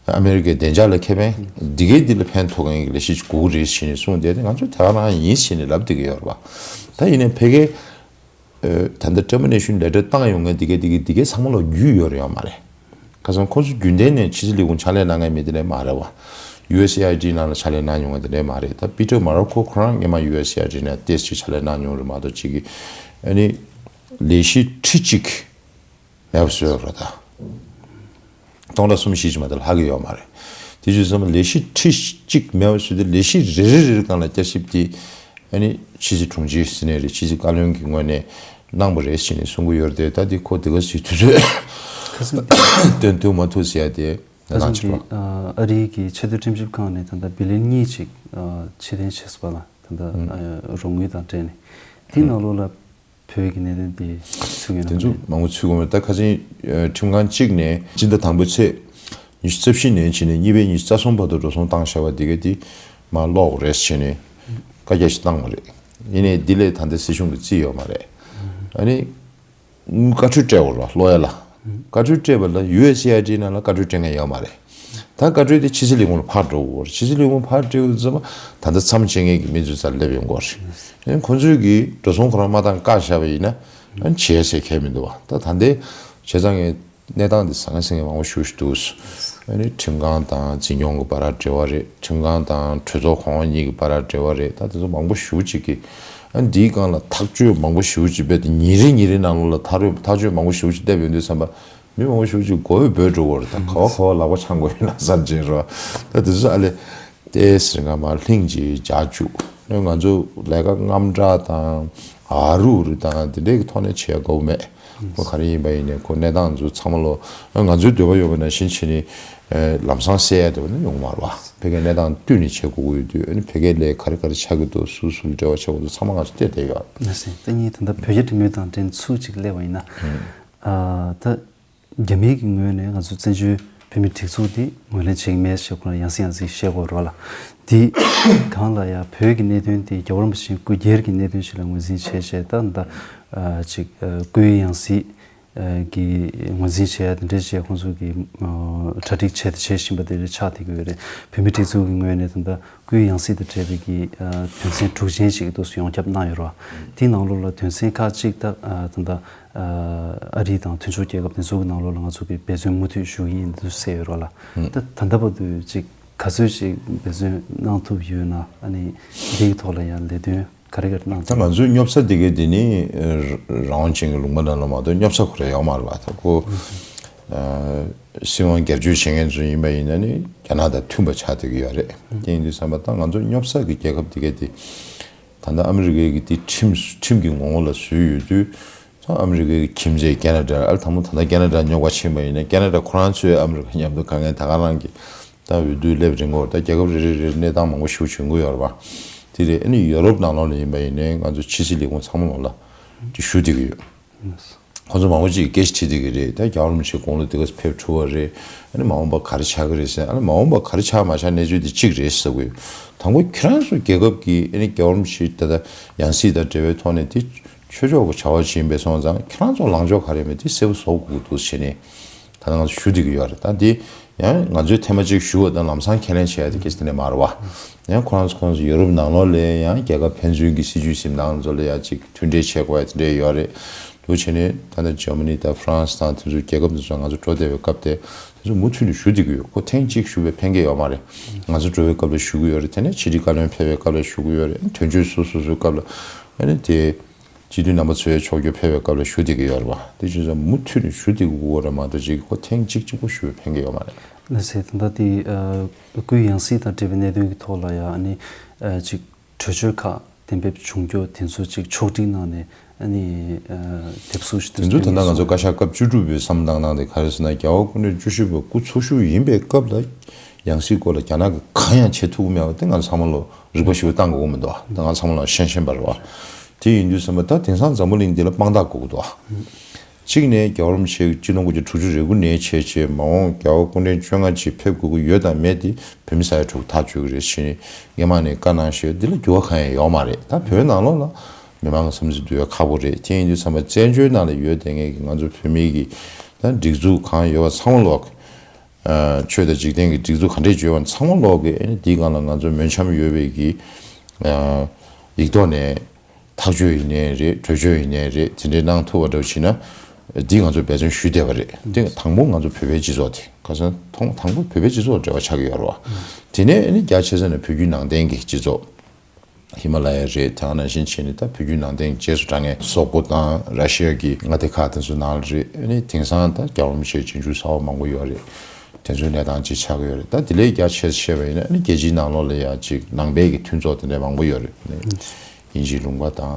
ཨ་མེ་རི་ཀའི་བདེ་འཇགས་ལ་ཁེ་ཕན། འདི་གའི་འདི་ལ་ཕན་ཐོགས་མཁན་གྱི་ལས་གཞི་དགོས་རེད་ཟེར་ནས་གསུངས་བསྡད་དེ་ང་ཚོས་དེ་ག་རང་ཡིན་ཟེར་ནས་ལབ་བསྡད་ཀྱི་ཡོད་རེད་པ། ད་ཡིན་ནའི་ཕ་གིའི་ད་ལྟ་ཀྲེ་མོ་ནེ་ཤོན་ལེ་ཊར་བཏང་ཡོང་མཁན་འདི་གའི་འདི་གའི་འདི་གའི་ཚང་མ་ལ་རྒྱུས་ཡོད་རེད་ཡོད་མ་རེད། ཁ་སང་ཁོ་ཚོ་རྒྱུན་ལྡན་ནས་ཕྱི་སྲིད་ལས་ཁུངས་ཕྱག་ལས་གནང་མཁན་མི་དེ་འདྲ་མ་རེད་བ། ཡུ་ཨེས་ཨེ་ཨའི་ཌི་ནང་ལ་ཕྱག་ལས་གནང་མྱོང་བ་དེ་འདྲ་མ་རེད། ད་པི་ཊར་མ་རོ་ཁོ་ཁོ་རང་སྔོན་མ་ཡུ་ཨེས་ཨེ་ཨའི་ཌི་ནང་ཏོག་ཙམ་ཕྱག་ལས་གནང་མྱོང་རེད་མ་གཏོགས་གཅིག་གི་ཨ་ནི་ལས་གཞི་ཁྲི་གཅིག་མེད་པ་བཟོས་ཡོད་རེད་ད། སྟོང་ཕྲག་གསུམ་བཞི་ཅིག་མ་གཏོགས་ལྷག་གི་ཡོད་མ་རེད། དེ་བྱས་ཙང་ལས་གཞི་ཁྲི་གཅིག་མེད་པ་བཟོས་ཏེ་ལས་གཞི་རེ་རེ་རེ་རེ་སྒང་ལ་བསྐྱར་ཞིབ་དེ་ཨ་ནི་ཕྱི་སྲིད་དྲུང་ཆེ་ཟེར་ནས་རེད། ཕྱི་སྲིད་བཀའ་བློན་གྱི་ངོས་ནས་གནང་བ་རེད་ཟེར་ནས་གསུང་གི་ཡོད་རེད་དེ། ད་འདི་ཁོ་དེ་ག་ཚོད་དུས་ཚོད་ཁ་སང་དེ་སྟོན་ཐུབ་མ་ཐུབ་ཟེར་ཡ་དེ་ཁ་ང་སང་ཕྱིར་དེ་ལ། ཨ་རིའི་གི་ཆེས་མཐོའི་ཁྲིམས་ཞིབ་ཁང་ནས་ད་ལྟ་བི་ལིན་གཉིས་ཅིག་ཨ་ཕྱིར་འཐེན་བྱས་སོང་བ་ལ་ད་ལྟ་ཨ་རོགས་དངུལ་དང་འབྲེལ་ནས་དེའི་ནང་ལོགས་ལ། བོད་ཀྱི་གནད་དོན་དེ་ཚུད་ཡོད་ན་དེ་ཚོ་མང་པོ་ཚུད་དགོས་མེད། ད་ཁ་སང་ཁྲིམས་ཁང་གཅིག་ནས་སྤྱི་ཟླ་དང་པོའི་ཚེས་ཉི་ཤུ་རྩ་བཞི་ནས་བྱས་ནས་གཉིས་པའི་ཉི་ཤུ་རྩ་གསུམ་བར་དུ་འགྲོ་སོང་བཏང་བཞག་པ་དེ་ག་དེ་མར་སློག་དགོས་རེད་ཟེར་ནས་བཀའ་རྒྱ་ཞིག་བཏང་བ་རེད། ཡིན་ནའི་འདི་ལས་ད་ལྟ་སྲིད་གཞུང་གིས་བརྩིས་ཡོད་མ་རེད། ཨ་ནི་བཀའ་འཁྲོལ་སྤྲད་དགོས་རེད་བ། སློག་ཡ་ལ་བཀའ་འཁྲོལ་སྤྲད་པ་ལ་ཡུ་ཨེས་ཨེ་ཨའི་ཌི་ནང་ལ་བཀའ་འཁྲོལ་སྤྲད་མཁན་ཡོད་མ་རེད། ད་བཀའ་འཁྲོལ་དེ་ཕྱི་སྲིད་ལས་ཁུངས་ལ་ཕར་འགྲོ་དགོས་རེད། ཕྱི་སྲིད་ལས་ཁུངས་ཕར་སྤྲད་ཡོང་དུས་ཙམ་པ་ད་ལྟ་མཚམས་བཅད་མཁན་གྱི་མི་ཚོའི་རྩར་སླེབས་ཡོང་གི་རེད། ཨ་ནི་ཁོང་ཚོས་ཀྱིས་འགྲོ་སོང་ཁོ་རང་མ་བཏང་བཀག་བཞག་པ་ཡིན་ན་ཨ་ནི་བྱས་ཟེར་མཁན་མི་འདུག་བ། ད་ད་ལྟའི་བྱས་ཙང་ངས་གནས་སྟངས་འདི་ཟང་ངེ་ཟིང་ངེ་མང་པོ་ཞེ་པོ་ཞིག་འདུག་ཨ་ནི་ཁྲིམས་ཁང་དང་འཛིན་སྐྱོང་གི་བར་འབྲེལ་བ་རེད། ཁྲིམས་ཁང་དང་གྲོས་ཚོགས་གོང་འོག་གཉིས་ཀྱི་བར་འབྲེལ་བ་རེད། ད་དེ་ཚོ་མང་པོ་ཞེ་པོ་ཅིག་གིས་ཨ་ནི་འདིའི་སྒང་ལ་ཐག་གཅོད་མང་པོ་ཞེ་པོ་ཅིག་རྦད་དེ་ཉིན་རེ་ཉིན་རེ་ནང་ལོགས་ལ་ཐག་རོད་ཐག་གཅོད་མང་པོ་ཞེ་པོ་ཅིག་སླེབས་ཡོང་དུས་ཙམ་པ་མི་མང་པོ་ཞེ་པོ་ཅིག་མགོ་བོས་འབོད་འགྲོ་གི་རེད། ད་ག་བ་ག་བ་ལག་པ་འཆང་དགོས་ཡོད་ན་བསམ་གྱིན་རོ། ད་དེ་ཚོ་ཨ་ལེ་ཏེ་ཟེར་ང་མར་ལྷིང་ཅིག་རྒྱག་བཅུག་ང་ཚོ་ལས་ཀ་རྔམ་དྲག་དང་ཨ་རུ་རུ་དང་དེ་འདྲའི་གི་ཐོག་ནས་བྱེད་ཡ་དགོས་མེད། ཁོ་ག་རེ་ཡིན་པ་ཡིན་ནའི་ཁོ་གནས་སྟངས་ཚོ་ཚང་མ་ལོ་ང་ཚོའི་འདོད་པ་ཡོད་པ་ནང་བཞིན་བྱས་ནས་ལམ་སང་སེལ་ཡ་འདོད་པ་ནི་ཡོང་མ་རེད་བ། ཕ་གིའི་གནས་སྟངས་བསྟུན་ནས་བྱེད་དགོས་ཀྱི་ཡོད་དུས་ཨ་ནི་ཕ་གིའི་ལས་ག་རེ་ག་རེ་ཆགས་ཀྱི་འདུག་སུ་སུ་ལ་འབྲེལ་བ་ཆགས་ཀྱི་འདུག་ཚང་མ་ང་ཚོ་བལྟས་བསྡད་ཡོད། ལགས་སེ། ད་ངས་ད་ལྟ་བོད་རྒྱ་འབྲེལ་མོལ་དང་འབྲེལ་ནས་ཚུར་ཅིག་སླེབས་པ་ཡིན་ན། ཨ་ད། རྒྱ་མིའི་གི་ངོས་ནས་ང་ཚོ་བཙན་བྱོལ་བོད་མིའི་སྒྲིག་འཛུགས་འདི་ངོས་ལེན་བྱེད་ཀྱི་མེད་ཞེས་ཁོ་རང་ཡང་སེ་ཡང་སེ་བཤད་དགོས་རེད་ལ། འདི་སྒང་ལ་ཡང་བོད་ཀྱི་གནད་དོན་དེ་རྒྱལ་བ་རིན་པོ་ཆེའི་སྐུ་སྒེར་གྱི་གནད་དོན་ཞིག་ལ་ངོས་འཛིན་བྱས་བྱས་ད་ད་ཅིག་སྐུའི་ཡང་སྲིད་ཀྱི་ངོས་འཛིན་བྱས་ཡ་དེ་འདྲ་བྱས་ཁོང་ཚོ་གི་གྲ་སྒྲིག་བྱས་ཏེ་བྱེད་བཞིན་པ་དེ་འདྲ་ཆགས་བསྡད་ཀྱི་ཡོད་རེད། བོད་མིའི་སྒྲིག་འཛུགས་ཀྱི་ངོས་ནས་ད་ལྟ་སྐུའི་ཡང་སྲིད་དང་འབྲེལ་བའི་གི་དོན་ཚན་དྲུག་ཅན་ཞིག་ཏུ་ཡོངས་ཁྱབ་གནང་ཡོད་རེད་བ། དེའི་ནང་ལོགས་ལ་དོན་ཚན་ཁག་ཅིག་ད་ད་ལྟ། ཨ་རི་དང་མཐུན་ཕྱོགས་རྒྱལ་ཁབ་དེ་ཚོ་གི་ནང་ལོགས་ལ་ང་ཚོ་གི་འབད་བརྩོན་མུ་མཐུད་ཞུ་གི་ཡིན་འདུག་ཟེར་ཡོད་རོགས་ལ། ད་ད་ལྟ་བར་དུ་ཅིག་ག་ཚོད་ཅིག་འབད་བརྩོན་གནང་ཐུབ་ཡོད་ན་ཨ་ནི་འདིའི་ཐོག་ལ་ཡང་ལས་དོན་ག་རེ་ག་རེ་གནང་ད་ཐུབ་ང་ཚོའི་སྙོབ་ས་དེ་གའི་དེ་ནི་རང་དབང་ཅན་གྱི་ལུང་པ་ནང་ལ་མ་གཏོགས་སྙོབ་ས་ཁོ་རེ་ཡོད་མ་རེད་བ། ད་ཁོ་སྲིད་དབང་བསྒྱུར་བཅོས་བྱེད་མཁན་ཚོ་ཡིན་པ་ཡིན་ན་ནི་རྒྱ་ནག་དང་མཐུན་པ་ཆགས་བསྡད་ཀྱི་ཡོད་རེད། དེ་ཡིན་དུས་ཙམ་པ་ད་ང་ཚོ་སྙོབ་ས་གི་རྒྱལ་ཁབ་དེ་གའི་དེ་ད་ལྟ་ཨ་མི་རི་ཀའི་གི་དེ་ཁྲིམས་ཁྲིམས་ཀྱི་ངོ་བོ་ལ་བཟོས་ཡོད་དུས། ད་ཨ་མི་རི་ཀའི་ཁྱིམ་མཚེས་ཁེ་ན་ཌ། ཨ་ལ་དང་པོ་ད་ལྟ་ཁེ་ན་ཌ་རྙོག་པ་ཕྱིན་པ་ཡིན་ན་ཁེ་ན་ཌ་ཁོ་རང་ཚོས་ཨ་མི་རི་ཀ་མཉམ་དུ་དཀའ་ངལ་ད་ག་རང་གི་ད་འོས་བསྡུ་སླེབས་རིང་གོ་ད་རྒྱལ་ཁབ་རེ་རེ་རེ་གནས་སྟངས་མང་པོ་ཞིག་བྱུང་གི་ཡོད་རེད་པ། དེ་རེད། ཨ་ནི་ཡོ་རོབ་ནང་ལོགས་ལ་ཡིན་པ་ཡིན་ནའི་ང་ཚོ་ཕྱི་སྲིད་ལས་ཁུངས་ཚང་མ་ལོགས་ལ་དེ་ཞུ་བསྡད་ཀྱི་ཡོད། ཁོ་ཚོ་མང་པོ་ཅིག་སྐད་ཆ་དྲིས་བསྡད་ཀྱི་རེད། ད་རྒྱལ་བ་རིན་པོ་ཆེ་དགུང་ལོ་དེ་ག་ཚོད་ཕེབས་ཐུབ་པ་རེད། ཨ་ནི་མ་འོངས་པ་ག་རེ་ཆགས་ཀྱི་རེད་ཟེར། ཨ་ནི་མ་འོངས་པ་ག་རེ་ཆགས་མ་ཆགས་གནས་ཚུལ་དེ་གཅིག་རེད་ཟེར་གི་ཡོད། དང་པོ་ཁྱེད་རང་ཚོ་རྒྱལ་ཁབ་ཀྱི་ཨ་ནི་རྒྱལ་བ་རིན་པོ་ཆེ་ད་ལྟ་ཡང་སྲིད་དང་འབྲེལ་བའི་ཐོག་ནས་དེ། ཆོས་ཕྱོགས་ཀྱི་བྱ་བ་ཅིག་ཡིན་པའི་སོང་ཙང་ཁྱེད་རང་ཚོ་ལངས་ཕྱོགས་ག་རེ་མེད་དེ་གསལ་པོ་བཟོ་དགོས་ཀྱི་འདུག་ཟེར་ནས་ད་ང་ཚོ་ཞུ་བསྡད་ཀྱི་ཡོད་རེད། ད་འདི་ཡང་ང་ཚོས་ཐེངས་མ་གཅིག་ཞུ་བ་དང་ལམ་སང་ཁས་ལེན་བྱས་ཡ་དེ་གལ་སྲིད་དེ་འདྲ་མ་རེད་བ། ཡང་ཁོ་རང་ཚོ་ཁོང་ཚོ་ཡོ་རོབ་ནང་ལོགས་ལ་ཡང་རྒྱལ་ཁབ་ཕན་ཚུན་གྱི་སྲིད་ཇུས་འཛིན་སྟངས་ཚོ་ལ་ཡང་ཅིག་མཐུན་འབྲེལ་བྱེད་དགོས་ཡ་དེ་འདྲ་ཡོད་རེད། འདུག་བྱས་ནས་ད་ལྟ་འཇར་མ་ནི་དང་ཧྥ་རན་སི་དང་དེ་ཚོའི་རྒྱལ་ཁབ་དེ་ཚོ་ང་ཚོ་འགྲོ་བསྡད་པའི་སྐབས་དེ་དེ་ཚོ་མུ་མཐུད་ནས་ཞུ་བསྡད་ཀྱི་ཡོད། ཁོ་ཐེངས་གཅིག་ཞུ་བའི་ཕན་ཁེ་ཡོད་མ་རེད། ང་ཚོ་འགྲོ་བའི་སྐབས་ལ་ཞུ་གི་ཡོད་རེད། དེ་ནས་ཕྱི་དྲིལ་བཀའ་བློན་ཕེབས་པའི་སྐབས་ལ་ཞུ་གི་ཡོད་རེད། དོན་གཅོད་སོ་སོ་སོའི་སྐབས་ལ་ཨ་ནི་དེ་སྤྱི་འཐུས་རྣམ་པ་ཚོའི་ཕྱོགས་བསྐྱོད་ཕེབས་པའི་སྐབས་ལ་ཞུ་བསྡད་ཀྱི་ཡོད་རེད་བ། དེ་བྱས་ཙང་མུ་མཐུད་ནས་ཞུ་བསྡད་དགོས་རེད་མ་གཏོགས་ཅིག་ཁོ་ཐེངས་གཅིག་གཅིག་པོ་ཞུ་བའི་ཕན་ཁེ་ཡོད་མ་རེད། ལགས་སེ། ད་ལྟ་དེ་ཨ་སྐུའི་ཡང་སྲིད་དང་འབྲེལ་བའི་གནད་དོན་གྱི་ཐོག་ལ་ཡང་ཨ་ནི་ཨ་ཅིག་གྲོས་ཆོད་ཁག་གཏན་འབེབས་བྱུང་རྒྱུ་དེ་ཚོ་ཅིག་ཕྱོགས་སྒྲིག་གནང་ནས་ཨ་ནི་ཨ་དེབ་གཟུགས་ཤིག་དེ་ཚོ་ཕུལ་ཡོད་སོང་། དེ་ཚོ་ད་ལྟ་ང་ཚོ་བཀའ་ཤག་སྐབས་བཅུ་དྲུག་པའི་བསམ་བློ་བཏང་སྟངས་དེ་ག་རེ་ཟེར་ན། རྒྱལ་བ་སྐུ་ཕྲེང་བཅུ་བཞི་པ་སྐུ་འཚོ་བཞུགས་ཡིན་པའི་སྐབས་ལ་ཡང་སྲིད་སྐོར་ལ་རྒྱ་ནག་གིས་གང་ཡང་བྱེད་ཐུབ་ཀྱི་མེད་པ་དེ་ང་ཚོ་ཚང་མ་ལོ་རིག་པ་ཞིག་བཏང་དགོས་ཀྱི་མི་འདུག་ད་ང་ཚང་མ་ལ་ཤེས་ཤེས་པ་རེད་བ། དེ་ཡིན་དུས་ཙམ་པ་ད་དེང་སང་འཛམ་བུ་གླིང་འདི་ལ་དཔང་རྟགས་དགོས་ཀྱི་འདུག་གཅིག་ནས་རྒྱལ་བ་རིན་པོ་ཆེ་སྤྱི་ལོ་སྟོང་དགུ་བརྒྱ་དྲུག་ཅུ་རེ་དགུ་ནས་བྱས་བྱས་མ་འོངས་རྒྱལ་བ་སྐུ་ཕྲེང་བཅོ་ལྔ་ཅིག་ཕེབས་དགོས་ཀྱི་ཡོད་དང་མེད་དེ་བོད་མི་ས་ཡ་དྲུག་ཐག་གཅོད་ཀྱི་རེད་ཟེར་ནས་སྔོན་མ་ནས་བཀའ་གནང་བཞག་འདི་ལ་འགྱུར་བ་གང་ཡང་ཡོད་མ་རེད། ད་བོད་ནང་ལོགས་ལ་མི་མང་གི་བསམ་ཚུལ་འདུལ་བ་ཁག་པོ་རེད། དེ་ཡིན་དུས་ཙམ་པ་བཙན་བྱོལ་ནང་ལ་ཡོད་བསྡད་མཁན་གྱི་ང་ཚོ་བོད་མི་གི་ད་སྒྲིག་འཛུགས་གང་ཡོད་པ་ཚང་མ་ལོག་ཆོས་དང་འཇིག་རྟེན་གྱི་སྒྲིག་འཛུགས་ག་འདྲས་བརྗོད་པ་ཚང་མ་ལོག་གི་ཨ་ནི་འདིའི་སྒང་ལ་ང་ཚོ་མོས་འཆམ་ཡོད་པའི་གི་ཡིག་ཐོག་ནས་ཐག་གཅོད་ཡིན་ནའི་རེད། གྲོས་ཆོད་ཡིན་ནའི་རེད། དེ་འདྲས་གནང་ཐུབ་པ་འདྲ་བྱས་ན་འདི་ང་ཚོ་འབད་བརྩོན་ཞུས་བསྡད་པ་རེད། དེ་དང་པོ་ང་ཚོ་བོད་པའི་སྤྱི་ཚོགས་དེ་ཁ་སང་མཐོང་དང་པོ་བོད་པའི་སྤྱི་ཚོགས་འབྲེལ་བ་ཆགས་ཀྱི་ཡོད་རེད་བ། དེ་ནས་ཨ་ནི་རྒྱ་ཆེ་ས་ནས་བོད་བརྒྱུད་ནང་བསྟན་གྱི་སྤྱི་ཚོགས་ཧི་མ་ལ་ཡ་རེད། དེ་ནང་བཞིན་བྱས་ནས་ད་བོད་བརྒྱུད་ནང་བསྟན་རྗེས་སུ་འབྲང་མཁན་སོག་པོ་དང་ར་ཤི་ཡ་གི་མངའ་སྡེ་ཁག་དེ་ཚོ་ནང་ལ་རེད། ཨ་ནི་དེང་སང་ད་རྒྱལ་བ་རིན་པོ་ཆེ་རྗེས་འཇུག་ཚ་བོ་མང་པོ་ཡོད་རེད། དེ་ཚོའི་གནས་སྟངས་ཅིག་ཆགས་ཀྱི་ཡོད་རེད། ད་དེ་ལས་རྒྱ་ཆེ་ཤོས་བཤད་པ་ཡིན་ན་ཨ་ནི་རྒྱལ་སྤྱིའི་ནང་ལོགས་ལ་ཡ་ཅིག་ནང་པའི་གི་མཐུན་ཚོགས་དེ་འདྲ་མང་པོ་ཡོད་རེད། དབྱིན་ཇིའི་ལུང་པ་དང་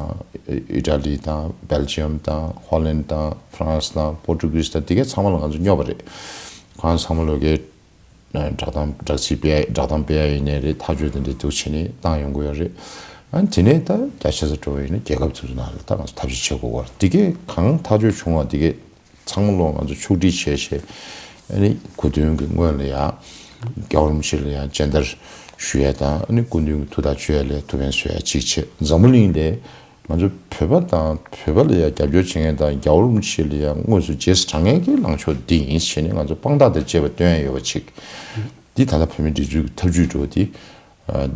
ཨི་ཊ་ལི་དང་སྦེལ་ཇི་ཡམ་དང་ཧོ་ལན་དང་ཧྥ་རན་སི་དང་པོར་ཊུ་གྷི་སི་དང་དེ་གའི་ཚང་མ་ལ་ང་ཚོ་སྙོབ་པ་རེད། ཁོང་ཚང་མ་ལོ་གའི་བསྒྲགས་གཏམ་བསྒྲགས་ཚིག་སྤེལ་བསྒྲགས་གཏམ་སྤེལ་ཡ་ཡིན་ནའི་རེད། ཐག་གཅོད་དེ་འདྲའི་འདུག་བྱས་ནས་བཏང་ཡོང་གི་ཡོད་རེད། ཨ་ནི་དེ་ནས་ད་རྒྱ་ཆེ་ས་འགྲོ་བ་ཡིན་ན་རྒྱལ་ཁབ་དེ་ཚོ་ནང་ལ་ད་ང་ཚོ་ཐབས་ཤེས་བྱེད་དགོས་པ་རེད། དེ་གའི་གང་ཐག་གཅོད་བྱུང་བ་དེ་གའི་ཚང་མ་ལོ་ང་ཚོ་ཕྱོགས་སྒྲིག་བྱས་བྱས་ཨ་ནི་གོ་སྟོན་གྱི་སྔོན་ལ་ཡ་རྒྱལ་བ་རིན་པོ་ཆེ་ལ་ཡ་མཇལ་དར་ཞུ་ཡ་དང་ཨ་ནི་སྐུ་མདུན་གྱི་ཐུགས་རྟགས་བཅོལ་ཡ་ལས་ཐུགས་ཕན་གསོས་ཡ་གཅིག་བྱས། འཛམ་བུ་གླིང་ལས་ང་ཚོ་བོད་པ་དང་བོད་པ་ལ་ཡ་རྒྱབ་སྐྱོར་བྱེད་མཁན་དང་རྒྱལ་བ་རིན་པོ་ཆེ་ལ་ཡ་དངོས་སུ་རྗེས་སུ་འབྲང་མཁན་གྱི་ལངས་ཕྱོགས་འདི་ཡིན་ཞེས་ནས་ང་ཚོ་དཔང་རྟགས་དང་བཅས་པ་སྟོན་ཡ་ཡོད་པ་ཅིག་འདི་ད་ལྟ་བོད་མིའི་སྒྲིག་འཛུགས་ཀྱི་ཐབས་ཇུས་འགྲོ་འདི་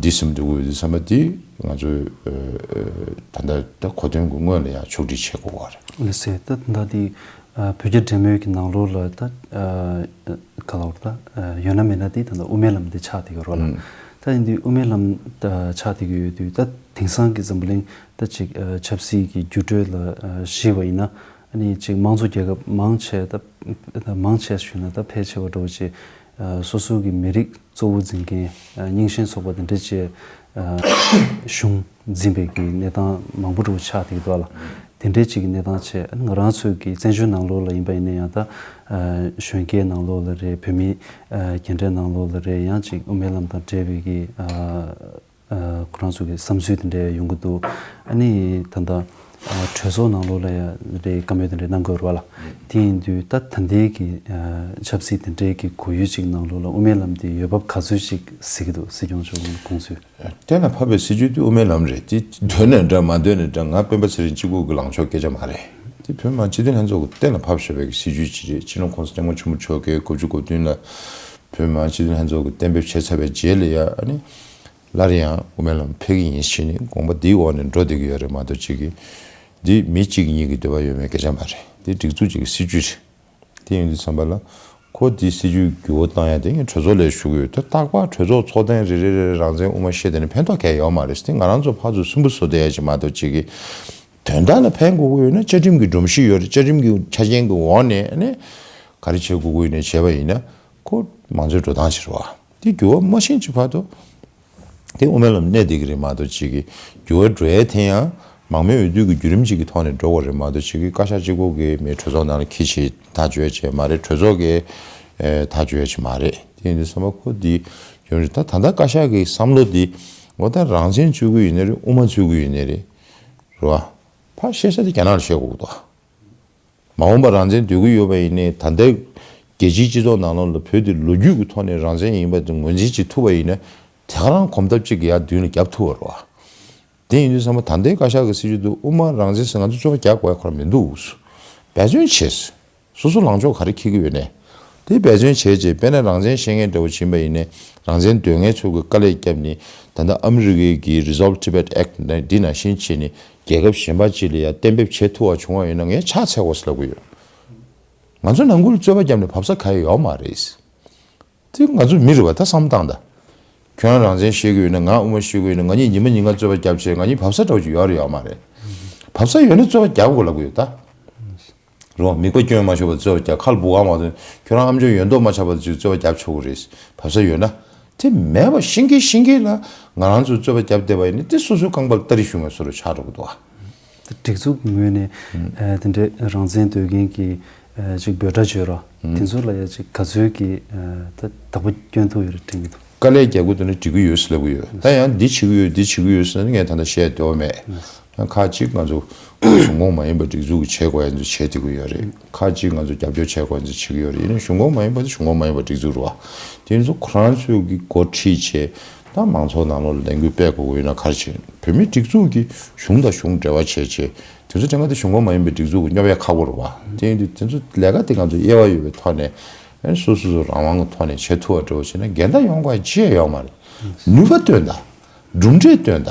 འདི་སེམས་འདི་དགོས་འདི་བསམ་པ་འདི་ང་ཚོས་ད་ལྟ་ད་གོ་སྟོན་གྱི་སྔོན་ལ་ཡ་ཕྱོགས་སྒྲིག་བྱེད་དགོས་པ་རེད། ལགས་སེ། ད་ད་འདི་བོད་རྒྱ་འབྲེལ་མོལ་གྱི་ནང་ལོགས་ལ་ད་ག་ལ་བར་ད་ཡོད་ན་མེད་ན་འདི་ད་ལྟ་དབུ་མའི་ལམ་འདི་ཆགས་བསྡད་ཡོད་རེད་ལ། ད་ཡིན་དུས་དབུ་མའི་ལམ་ཆགས་བསྡད་ཀྱི་ཡོད་དུས་ད་དེང་སང་གི་འཛམ་བུ་གླིང་ད་ཅིག་ཆབ་སྲིད་ཀྱི་འགྱུར་འགྲོས་ལ་གཞིགས་པ་ཡིན་ན་ཨ་ནི་ཅིག་དམངས་གཙོ་རྒྱལ་ཁབ་མང་ཆེ་ད་མང་ཆེ་ཞུས་ན་ད་ཕལ་ཆེ་བ་འདྲ་བོ་ཅིག་སོ་སོ་གི་མི་རིགས་གཙོ་བོ་འཛིན་མཁན་རྙིང་ཞེན་ཚོགས་པ་དེ་འདྲ་ཅིག་གཞུང་འཛིན་པའི་གི་གནས་སྟངས་མང་པོ་འདྲ་བོ་ཆགས་བསྡད་འདུག་ལ། དེ་འདྲའི་ཅིག་གི་གནས་སྟངས་ཆེ་ང་རང་ཚོའི་གི་བཙན་བྱོལ་ནང་ལོགས་ལ་ཡིན་པ་ཡིན་ན་ཡང་ད་གཞོན་སྐྱེས་ནང་ལོགས་ལ་རེད། བོད་མི་རྒན་གྲས་ནང་ལོགས་ལ་རེད། ཡང་ཅིག་དབུ་མའི་ལམ་དང་འབྲེལ་བའི་གི་ཁོ་རང་ཚོ་གི་བསམ་ཚུལ་དེ་འདྲ་ཡོང་གི་འདུག་ཨ་ནི་ད་ལྟ་གྲོས་ཚོགས་ནང་ལོགས་ལ་ཡང་རེད་བཀའ་མོལ་དེ་འདྲ་གནང་དགོས་རེད་བ་ལ། དེ་ཡིན་དུས་ད་ད་ལྟའི་གི་ཆབ་སྲིད་དེ་འདྲའི་གི་གོ་ཡུལ་ཅིག་ནང་ལོགས་ལ་དབུ་མའི་ལམ་དེ་ཡོད་བབ་ག་ཚོད་ཅིག་གཟིགས་ཀྱི་འདུག་སྲིད་སྐྱོང་མཆོག་གི་དགོངས་ཚུལ། གཏན་ལ་ཕབ་པའི་སྲིད་ཇུས་དེ་དབུ་མའི་ལམ་རེད། དེ་འདོད་ནས་འདྲ་མ་འདོད་ནས་འདྲ་ང་སྤེན་པ་ཚེ་རིང་གཅིག་པུ་གི་ལངས་ཕྱོགས་སྐད་ཆ་མ་རེད། དེ་བོད་མི་མང་སྤྱི་འཐུས་ལྷན་ཚོགས་ཀྱི་གཏན་ལ་ཕབ་བཞག་པའི་གི་སྲིད་ཇུས་ཅིག་རེད། སྤྱི་ནོར་༸གོང་ས་༸སྐྱབས་མགོན་ཆེན་པོ་མཆོག་གིས་དགུ་བཅུ་གོ་བདུན་ལ་བོད་མི་མང་སྤྱི་འཐུས་ལྷན་ཚོགས་ཀྱི་གཏན་འབེབས་བྱས་ཚར་བའི་རྗེས་ལ་ཡ་ཨ་ནི་སླར་ཡང་དབུ་མའི་ལམ་ཕེབས་ཀྱི་ཡིན་ཞེས་ནས་དགོངས་པ་འདིའི་འོག་ནས་འགྲོ་བསྡད་ཀྱི་ཡོད་རེད་མ་གཏོགས་ཅིག་གི་འདི་མི་གཅིག་གཉིས་ཀྱི་འདོད་པ་ཡོད་མེད་སྐད་ཆ་མ་རེད། འདི་སྒྲིག་འཛུགས་ཅིག་གི་སྲིད་ཇུས་རེད། དེ་ཡིན་དུས་ཙམ་པ་ལ་ཁོ་དེའི་སྲིད་ཇུས་འགྱུར་བ་བཏང་ཡ་དེ་ངས་གྲོས་ཚོགས་ལ་ཞུ་གི་ཡོད། ད་རྟག་པར་གྲོས་ཚོགས་ཚོགས་ཐེངས་རེ་རེ་རེ་རང་བཙན་དབུ་མ་བཤད་དེ་ནི་ཕན་ཐོགས་གང་ཡང་ཡོད་མ་རེད། དེ་ང་རང་ཚོ་ཕར་ཚུར་སུན་པོ་བཟོ་བསྡད་ཡ་ཅིག་མ་གཏོགས་ཅིག་གི་དོན་དག་ལ་ཕན་དགོས་ཀྱི་ཡོད་ན་བཅའ་ཁྲིམས་ཀྱི་སྒྲོམ་གཞི་ཡོད་རེད། བཅའ་ཁྲིམས་ཀྱི་ཆ་རྐྱེན་གྱི་འོག་ནས་ནི་ག་རེ་བྱེད་དགོས་ཀྱི་ཡོད་ནས་བྱས་པ་ཡིན་ན་ཁོ་མང་གཙོའི་འགྲོ་སྟངས་ཤིག་རེད་བ། དེ་འགྱུར་བ་མ་ཕྱིན་ཅིག་བར་དུ། དེ་དབུ་མའི་ལམ་གནས་བསྡད་ཀྱི་རེད་མ་གཏོགས་ཅིག་གི་འགྱུར་བ་འགྲོ་ཡའི་ཐད་ཡང་མང་མོས་འོས་བསྡུ་གི་བརྒྱུད་རིམ་ཅིག་གི་ཐོག་ནས་འགྲོ་དགོས་རེད་མ་གཏོགས་ཅིག་གི་བཀའ་ཤག་གཅིག་པོ་གིས་མི་གྲོས་ཚོགས་ནང་ལ་འཁྱེར་བྱས་ཐག་གཅོད་ཡ་བྱས་མ་རེད། གྲོས་ཚོགས་ཀྱིས་ཨེ་ཐག་གཅོད་ཡ་བྱས་མ་རེད། དེ་ཡིན་དུས་ཙམ་པ་ཁོ་འདི་ཡོང་རེད། ད་ད་ལྟ་བཀའ་ཤག་གི་བསམ་བློ་འདི་འོ་ད་རང་བཙན་རྩོད་ཀྱི་ཡོད་ནའི་རེད། དབུ་མ་རྩོད་ཀྱི་ཡོད་ནའི་རེད། རེད་བ། ཕར་བཤད་ས་དེ་རྒྱ་ནག་ལ་བཤད་དགོས་ཀྱི་འདུག་མ་འོངས་པ་རང་བཙན་འདོད་ཀྱི་ཡོད་པ་ཡིན་ནའི་ད་ལྟའི་རྒྱལ་སྤྱིའི་སྤྱི་ཚོགས་ནང་ལོགས་ལ་བོད་དེ་ལོ་རྒྱུས་ཀྱི་ཐོག་ནས་རང་བཙན་ཡིན་པ་དེ་ངོས་འཛིན་བྱེད་ཐུབ་པ་ཡིན་ན་དེ་ག་རང་གོམ་སྟབས་གཅིག་གིས་ཡར་མདུན་ལ་རྒྱབ་ཐུབ་པ་རེད་བ། དེ་ཡིན་དུས་ཙམ་པ་ད་ལྟའི་བཀའ་ཤག་གི་སྲིད་ཇུས་དེ་དབུ་མ་རང་བཙན་ཟེར་ང་ཚོ་རྩོད་པ་རྒྱག་དགོས་ཡ་ཁོ་རང་མི་འདུག་འབད་བརྩོན་བྱས། སོ་སོ་ལངས་ཕྱོགས་ག་རེ་འཁྱེར་གྱི་ཡོད་ནའི། དེ་འབད་བརྩོན་བྱས་རྗེས་དཔེར་ན་རང་བཙན་བཤད་མཁན་འདྲ་བོ་ཕྱིན་པ་ཡིན་ནའི་རང་བཙན་འདོད་མཁན་ཚོ་གི་དཀའ་ལས་བརྒྱབ་ནས་ད་ལྟ་ཨ་མི་རི་ཀའི་གི་Resolve Tibet Act་འདི་ནང་བཞིན་བྱས་ནས་རྒྱལ་ཁབ་གཞན་པ་ཅིག་ལ་ཡང་གཏན་འབེབས་བྱེད་ཐུབ་པ་བྱུང་བ་ཡིན་ན་ངས་ཕྱག་འཚལ་དགོས་ཟེར་ལབ་གི་ཡོད། ང་ཚོ་ནང་ཁུལ་རྩོད་པ་བརྒྱབ་ནས་བབས་ས་ག་ཡང་ཡོད་མ་རེད། དེ་ང་ཚོ་མི་རེད་བ། ད་བསམ་བློ་བཏང་ད། ཁྱོད་རང་རང་བཙན་བཤད་གི་ཡོད་ན་ང་དབུ་མ་བཤད་གི་ཡོད་ན་ང་གཉིས་ཉི་མ་ཉིན་གང་རྩོད་པ་བརྒྱབ་བྱས་ང་གཉིས་བབས་ས་འདྲ་བོ་ཅིག་ཡོད་རེད་ཡོད་མ་རེད། བབས་ས་ཡོད་ན་རྩོད་པ་བརྒྱབ་དགོས་ལབ་གི་ཡོད་ད། རེད་བ། མིད་པ་སྐྱོན་མ་ཆོག་པར་རྩོད་པ་བརྒྱབ། ཁ་ལ་སྦུག་གང་མ་ཐོན། ཁྱོད་རང་ཨམ་ཅོག་ཡོད་མདོག་མ་ཆགས་པ་ཅིག་རྩོད་པ་བརྒྱབ་ཆོག་གི་རེད། བབས་ས་ཡོད་ན། དེ་མེད་པ་ཤིང་གི་ཤིང་གི་ལ་ང་རང་ཚོ་རྩོད་པ་བརྒྱབ་བསྡད་པ་ཡིན་ན་དེ་སོ་སོའི་རྐང་པར་སྟ་རེ་ཞུ་མཁན་བཟོ་འདྲ་ཆགས་འགྲོ་གི་འདུག་བ། སྒྲིག་འཛུགས་ངོས་ནས་ཨ་དེ་འདྲའི་རང་བཙན་འདོད་མཁན་གྱི་ཨ་ཅིག་འབོད་སྒྲ་བརྗོད་རོགས། དེ་ཚོ་ལ་ཡ་ཅིག་ག་ཚོད་ཀྱི་ཨ་ད་བདག་པོ་སྐྱོན་ཐུབ་ཡོད་རེད་དྲན་གྱི་འདུག་དཀའ་ལས་རྒྱག་དགོས་འདུག་ན་འགྲིག་གི་ཡོད་ཟེར་ལབ་གི་ཡོད། ད་ཡང་འདི་བྱེད་ཀྱི་ཡོད་འདི་བྱེད་ཀྱི་ཡོད་ཟེར་ན་ངས་ད་ལྟ་བཤད་འདོད་མེད། ཁག་ཅིག་ང་ཚོ་གཞུང་ཁོངས་མ་ཡིན་པ་སྒྲིག་འཛུགས་ཀྱི་བྱེད་དགོས་ཡ་ཚོ་བྱེད་བསྡད་ཀྱི་ཡོད་རེད། ཁག་ཅིག་ང་ཚོ་རྒྱབ་སྐྱོར་བྱེད་དགོས་ཡ་ཚོ་བྱེད་ཀྱི་ཡོད་རེད། ཡིན་ནའི་གཞུང་ཁོངས་མ་ཡིན་པ་དེ་གཞུང་ཁོངས་མ་ཡིན་པ་སྒྲིག་འཛུགས་རེད་བ། དེ་ཚོ་ཁོ་རང་ཚོས་ཀྱི་འགོ་ཁྲིད་བྱས་ད་མང་ཚོགས་ནང་ལོགས་ལ་ལས་འགུལ་སྤེལ་དགོས་ཀྱི་ཡོད་ན་ག་རེ་བྱེད། བོད་མིའི་སྒྲིག་འཛུགས་ཀྱི་གཞུང་དང་གཞུང་འབྲེལ་བ་བྱས་བྱས་དེ་ཚོ་དྲན་ག་དེ་གཞུང་ཁོངས་མ་ཡིན་པའི་སྒྲིག་འཛུགས་ཀྱི་སྙོབ་ཡ་ཁག་པོ་རེད་བ། དེ་ཡིན་དུས་དེ་ཚོ་ལས་ཀ་དེ་ང་ཚོ་དབྱེ་བ་ཡོད་པའི་ཐོག་ནས་ཨ་ནི་སོ་སོ་སོ་རང་དབང་གི་ཐོག་ནས་བྱེད་ཐུབ་པ་འདྲ་བོ་བྱས་ན་འགལ་ཟླ་ཡོང་དགོས་ཡ་ཅི་ཡང་ཡོད་མ་རེད། ནུས་པ་བཏོན་ད། གྲུབ་འབྲས་བཏོན་ད།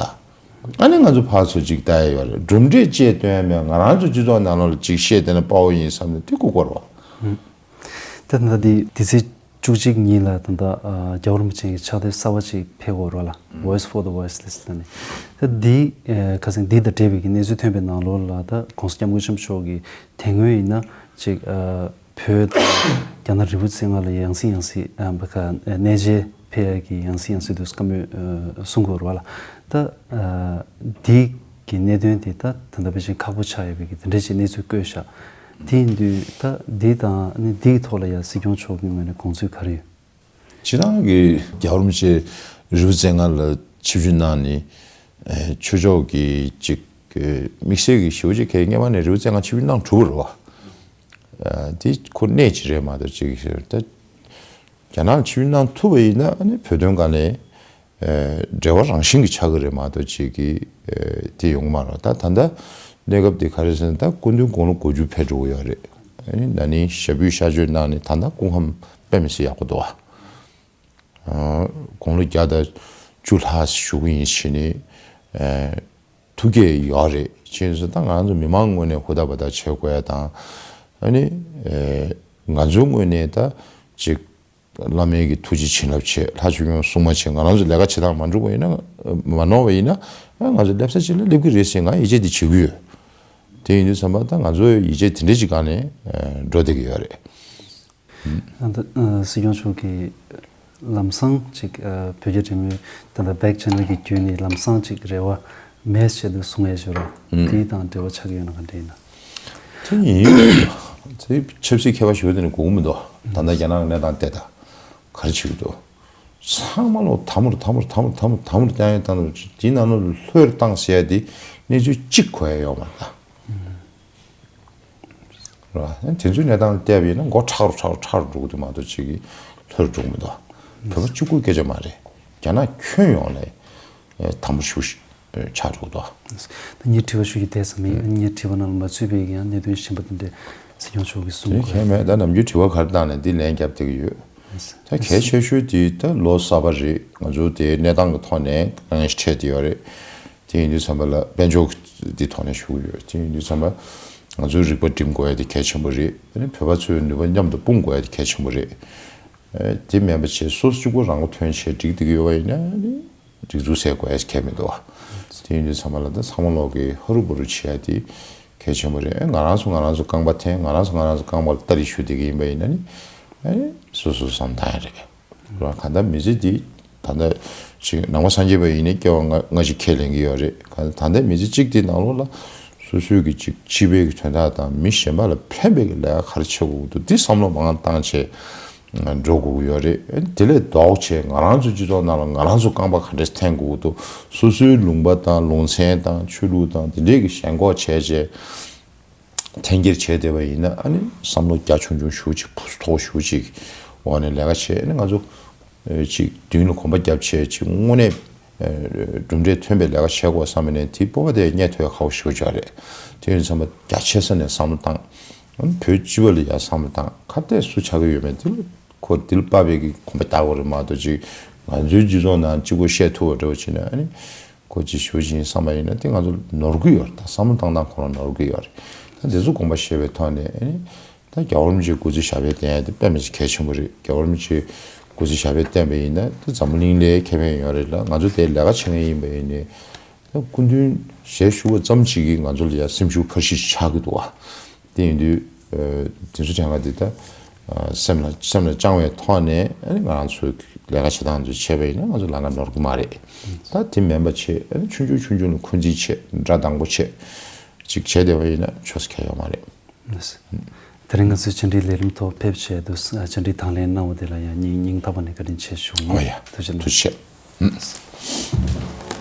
ཨ་ནི་ང་ཚོ་ཕར་ཚུར་ཅིག་ལྟ་ཡ་ཡོད་རེད། གྲུབ་འབྲས་ཅིག་སྟོན་ཡ་མེད། ང་རང་ཚོ་སྤྱི་ཚོགས་ནང་ལོགས་ལ་ཅིག་བཤད་བསྡད་ན་དཔའ་བོ་ཡིན་བསམ་ནས་དེ་སྒུག་དགོས་རེད་བ། ད་ད་འདི་འདི་ཚེས་བཅུ་གཅིག་ཉིན་ལ་ད་ལྟ་རྒྱལ་བ་རིན་པོ་ཆེ་གི་ཕྱག་དེབ་གསར་བ་ཅིག་ཕེབས་ཡོད་རེད་ལ། Voice for the Voiceless ལ་ནི། ད་འདི་ཁ་སང་འདི་དང་འབྲེལ་བའི་གི་གནས་ཚུལ་ཐོན་པའི་ནང་ལོགས་ལ་ད་༸གོང་ས་༸སྐྱབས་མགོན་ཆེན་པོ་མཆོག་གི་དེ་སྔོན་ཡིན་ན་ཅིག་བོད་དང་རྒྱ་ནག་རི་བོ་རྩེ་ལྔ་ལ་ཡང་སེ་ཡང་སེ་ཨ་བ་ཀ་གནས་མཇལ་ཕེབས་ཡ་གི་ཡང་སེ་ཡང་སེ་དུས་བཀའ་མོལ་ཨ་གསུང་དགོས་རེད་བ་ལ། ད་ཨ་འདི་གི་གནད་དོན་དེ་ད་ད་ལྟ་ཕལ་ཆེར་ཁག་པོ་ཆགས་ཡོད་པའི་གི་དེ་འདྲ་ཅིག་གནས་ཚུལ་བཀོད་ཤག་དེ་ཡིན་དུས་ད་འདི་དང་ནི་འདིའི་ཐོག་ལ་ཡང་སྲིད་སྐྱོང་མཆོག་གི་ངོས་ནས་དགོངས་ཚུལ་ག་རེ་ཡོད། སྤྱིར་བཏང་གི་རྒྱལ་བ་རིན་པོ་ཆེ་རི་བོ་རྩེ་ལྔ་ལ་ཆིབས་བསྒྱུར་གནང་ནས་ཨ་ཆོས་ཕྱོགས་ཀྱི་ཅིག་ཨ་དམིགས་བསལ་གྱི་ཞེ་པོ་ཅིག་གལ་ངེས་པ་ནས་རི་བོ་རྩེ་ལྔ་ཆིབས་བསྒྱུར་གནང་གྲུབ་པ་རེད་བ། ཨ་དེ་ཁོ་གནད་ཅིག་རེད་མ་གཏོགས་ཅིག་ད་རྒྱ་ནག་ལ་ཆིབས་བསྒྱུར་གནང་ཐུབ་པ་ཡིན་ན་ཨ་ནི་བོད་དོན་སྒང་ནས་ཨ་འབྲེལ་བ་རང་བཞིན་གྱི་ཆགས་ཀྱི་རེད་མ་གཏོགས་ཅིག་གི་ཨ་དེ་ཡོང་གི་མ་རེད། ད་ད་ལྟ་གནས་སྐབས་དེ་ག་རེ་ཟེར་ན་ད་སྐུ་མདུན་དགུང་ལོ་དགུ་བཅུ་ཕེབས་འགྲོ་གི་ཡོད་རེད། ཨ་ནི་ན་ནིང་ཞབས་པུས་གཤགས་བཅོས་གནང་ནས་ད་ལྟ་སྐུ་ཁམས་དཔེ་མི་སྲིད་ཡག་པོ་འདུག་བ། ཨ་དགུང་ལོ་བརྒྱ་དང་བཅུ་ལྷག་བཞུགས་ཀྱི་ཡིན་ཕྱིན་ནི་ཨ་ཐུགས་བསྐྱེད་ཡོད་རེད། ཅེས་སོ་ད་ང་རང་ཚོ་མི་མང་ངོས་ནས་ཧུར་ཐག་འབད་ཐག་བྱེད་དགོས་ཡ་དང་། ཨ་ནི་ཨེ་ང་ཚོའི་ངོས་ནས་ད་ཅིག་བླ་མའི་གི་ཐུགས་རྗེ་བྱིན་རླབས་ཆེ། ལྷ་ཆོས་སྐྱོང་སྲུང་མ་ཆེ། ང་རང་ཚོ་ལས་ཀ་བྱེད་སྟངས་མ་འགྲུབ་པ་ཡིན་ན་མ་ནོར་བ་ཡིན་ན་ཨ་ང་ཚོ་སླེབས་ས་ཅིག་ལ་སླེབས་ཀྱི་རེད་ཟེར་ང་ཡིད་ཆེས་དེ་བྱེད་ཀྱི་ཡོད། དེ་ཡིན་དུས་ཙམ་པ་ད་ང་ཚོ་ཡིད་ཆེས་དེ་འདྲ་ཅིག་སྒང་ནས་ཨེ་འགྲོ་བསྡད་ཀྱི་ཡོད་རེད། ད་ལྟ་ཨ་སྲིད་སྐྱོང་མཆོག་གིས་ལམ་སང་ཅིག་ཨ་བོད་རྒྱ་འབྲེལ་མོལ་ད་ལྟ་བེག་ཆེ་ནལ་གྱི་བརྒྱུད་ནས་ལམ་སང་ཅིག་རེ་བ་མེད་ཅེས་དུ་གསུང་ཡས་ཞུ་རོགས། ཨུམ། དེ་དང་འབྲེལ་བ་ཆགས་ཀྱི་ཡོད་ན་ག་འདྲ་ཡིན་ན། དེ་ཡིན་དེ་ཆབ་སྲིད་མཁས་པ་ཞུ་དེ་ནི་དགོས་ཀྱི་མི་འདུག་ད་ལྟ་རྒྱ་ནག་གི་གནས་སྟངས་བལྟས་ད་ག་རེ་བྱེད་ཀྱི་འདུག་ཚང་མ་ལོ་དམ་པོར་དམ་པོར་དམ་པོར་དམ་པོར་དམ་པོར་རྐྱང་ཡས་བཏང་འདུག་དེའི་ནང་ལོགས་ལྷོད་བཏང་ཟེར་ཡ་དེ་གནས་ཚུལ་གཅིག་གོ་ཡ་ཡོད་མ་རེད་ད། རེད་བ། དེ་ཚོའི་གནས་སྟངས་ལ་བལྟས་པ་ཡིན་ན་མགོ་ཁྲག་རུ་ཁྲག་རུ་ཁྲག་རུ་འགྲོ་གི་འདུག་མ་གཏོགས་ཅིག་གི་ལྷོད་རུ་འགྲོ་གི་མི་འདུག་བོད་པ་གཅིག་པུའི་སྐད་ཆ་མ་རེད། རྒྱ་ནག་ཁྱོན་ཡོངས་ནས་དམ་པོ་ཞེ་པོ་ཆགས་འགྲོ་གི་འདུག་ད་ངས་དྲི་བ་ཞུ་རྒྱུ་དེ་ཙམ་ཡིན། ངའི་དྲི་བ་ནང་ལ་མ་ཚུད་པའི་ཡང་གནད་དོན་གཞན་པ་དེ་འདྲ་སྲིད་སྐྱོང་མཆོག་གིས་གསུང་དགོས། དེ་གལ་མེད། ད་ནམ་རྒྱུན་དྲི་བ་ག་རེ་བཏང་ནས་འདི་ལན་རྒྱབ་བསྡད་ཀྱི་ཡོད། ད་གལ་ཆེ་ཤོས་དེ་ད་ལོ་གསར་པ་རེད། ང་ཚོ་དེའི་གནས་སྟངས་ཀྱི་ཐོག་ནས་དཀའ་ངལ་ཞིག་འཕྲད་བསྡད་ཡོད་རེད། དེ་ཡིན་དུས་ཙམ་པ་ལ་དཔལ་འབྱོར་འདི་ཐོག་ནས་ཞུ་གི་ཡོད། དེ་ཡིན་དུས་ཙམ་པ་ང་ཚོའི་རིག་པ་སྒྲིམ་དགོས་ཡ་དེ་གལ་ཆེན་པོ་རེད། ཨ་ནི་བོད་པ་ཚོའི་ནུས་པ་མཉམ་དུ་སྤུངས་དགོས་ཡ་དེ་གལ་ཆེན་པོ་རེད། ཨ་དེ་མིན་པ་བྱས་སོ་སོ་གཅིག་པོ་རང་མགོ་ཐོན་བྱས་འགྲིག་བསྡད་ཀྱི་ཡོད་པ་ཡིན་ན་ཨ་ནི་སྒྲིག་འཛུགས་ཟེར་དགོས་ཡ་གལ་མི་འདུག་བ། དེ་ཡིན་དུས་ཚང་མ་ལ་ད་ཚང་མ་ལོག་གི་ཧ་རུ་བུ་རུ་བྱེད་ཡ་དེ་གལ་ཆེན་པོ་རེད། ཨ་ང་རང་ཚོ་ང་རང་ཚོ་རྐང་པ་འཐེན། ང་རང་ཚོ་ང་རང་ཚོ་རྐང་པ་ལ་སྟ་རེ་གཞུ་བསྡད་ཀྱི་ཡིན་པ་ཡིན་ན་ནི་ཨ་ནི་སོ་སོ་བསམ་བཏང་ཡ་རེད། རེད་བ། གང་ལྟར་མི་ཚེ་འདི་ད་ལྟ་ཅིག་ནང་པ་སངས་རྒྱས་པ་ཡིན་ནའི་སྐྱེ་བ་སྔ་སྔ་ཕྱི་ཁས་ལེན་གྱི་ཡོད་རེད། གང་ལྟར་ད་ལྟའི་མི་ཚེ་གཅིག་འདི་ནང་ལོགས་ལ་སོ་སོའི་གི་ཅིག་སྤྱི་པའི་གི་དོན་དག་དང་མི་གཞན་པ་ལ་ཕན་པའི་གི་ལས་ཀ་ག་རེ་བྱེད་དགོས་འདུག་འདི་བསམ་བློ་མང་བཏང་བྱས་འགྲོ་དགོས་ཀྱི་ཡོད་རེད། དེ་ལས་ལྡོག་བྱས་ང་རང་ཚོ་སྤྱི་ཚོགས་ནང་ལ་ང་རང་ཚོ་རྐང་པ་ག་འདྲས་འཐེན་དགོས་འདུག་སོ་སོའི་ལུང་པ་དང་ལུང་ཚན་དང་ཆོས་ལུགས་དང་དེ་འདྲས་ཀྱི་ཞེན་ཁོག་བྱས་བྱས། འཐེན་འཁྱེར་བྱས་བསྡད་པ་ཡིན་ན་ཨ་ནི་བསམ་བློ་རྒྱ་ཆུང་ཆུང་ཞེ་པོ་ཅིག་ཕུ་མཐོ་ཞེ་པོ་ཅིག་འོག་ནས་ལས་ཀ་བྱས། ཨ་ནི་ང་ཚོ་ཨེ་ཅིག་མདུན་ལ་གོམ་པ་བརྒྱབ་བྱས་ཅིག་དངོས་གནས་ཨེ་གྲུབ་འབྲས་ཐོན་པའི་ལས་ཀ་བྱེད་དགོས་བསམ་པ་ནས་དེའི་སྤོབས་པ་དེ་རྙེད་ཐུབ་ཡ་ཁག་པོ་ཞེ་པོ་ཅིག་རེད། དེ་ཡིན་ཙང་རྒྱ་ཆེ་ས་ནས་བསམ་བློ་བཏང་། བོད་སྤྱི་པ་ལ་ཡ་བསམ་བློ་བཏང་། ག་དེ་སུ་ཆགས་ཀྱི་ཡོད་མེད་དེ་ལ་ཁོ་དེ་ལ་དཔག་པའི་གི་གོམ་པ་རྒྱག་དགོས་རེད་མ་གཏོགས། ཅིག་ང་ཚོའི་སྤྱི་ཚོགས་ནང་གཅིག་པོ་བཤད་ཐུབ་པ་འདྲ་བོ་བྱས་ན་ཨ་ནི་ཁོ་ཅིག་ཞུ་བཞིན་བསམ་པ་ཡིན་ན་དེ་ང་ཚོ་ནོར་གི་ཡོད་རེད། ད་བསམ་བློ་བཏང་སྟངས་ཁོ་རང་ནོར་གི་ཡོད་རེད། ད་དེ་ཚོ་དགོངས་པ་བཞེས་པའི་ཐོག་ནས་ཨ་ནི་ད་རྒྱལ་བ་རིན་པོ་ཆེའི་སྐུ་ཚེ་ཞབས་པད་བརྟན་ཡ་དེ་དཔེ་མི་སྲིད་གལ་ཆེན་པོ་རེད། རྒྱལ་བ་རིན་པོ་ཆེའི་སྐུ་ཚེ་ཞབས་པད་བརྟན་པ་ཡིན་ན་དེ་འཛམ་བུ་གླིང་ལའི་ཁེ་ཕན་ཡོད་རེད་ལ། ང་ཚོ་དེ་ལས་ཀ་བྱེད་མཁན་ཡིན་པ་ཡིན་ནའི། སྐུ་མདུན་ཞལ་བཞུགས་པ་ཙམ་ཅིག་གིས་ང་ཚོ་ལ་ཡང་སེམས་ཤུགས་འཕར་གཞི་ཆགས་ཀྱི་འདུག་བ། དེ་ཡིན་དུས་ཨ་དེ་ཚོ་དྲན་པ་འདི་ད་ཨ་སེམས་ལ་སེམས་ལ་བཅངས་པའི་ཐོག་ནས་ཨ་ནི་ང་རང་ཚོའི་ལས་ཀ་བྱེད་སྟངས་ཚོ་བྱས་པ་ཡིན་ན་ང་ཚོ་ལམ་ཁ་ནོར་གི་མ་རེད། ད་དེ་མིན་པ་བྱས་ཨ་ནི་ཆུང་ཆུང་ཆུང་ཆུང་ནས་འཁོན་འཛིན་བྱས། དགྲ་དང་པོ་བྱས་ཅིག་བྱས་བསྡད་པ་ཡིན་ན་ཆོས་སུ་ཁེལ་ཡོད་མ་རེད། དེ་རིང་ང་ཚོའི་བཅར་འདྲིའི་ལས་རིམ་ཐོག་ཕེབས་བྱས་འདུག་བཅར་འདྲི་དང་ལེན་གནང་བ་དེ་ལ་ཡང་སྙིང་སྙིང་ཐག་པ་ནས་བཀའ་དྲིན་ཆེ་ཞུ། ཨོ་ཡ། ཐུགས་རྗེ་གནང་། ཐུགས་རྗེ་ཆེ།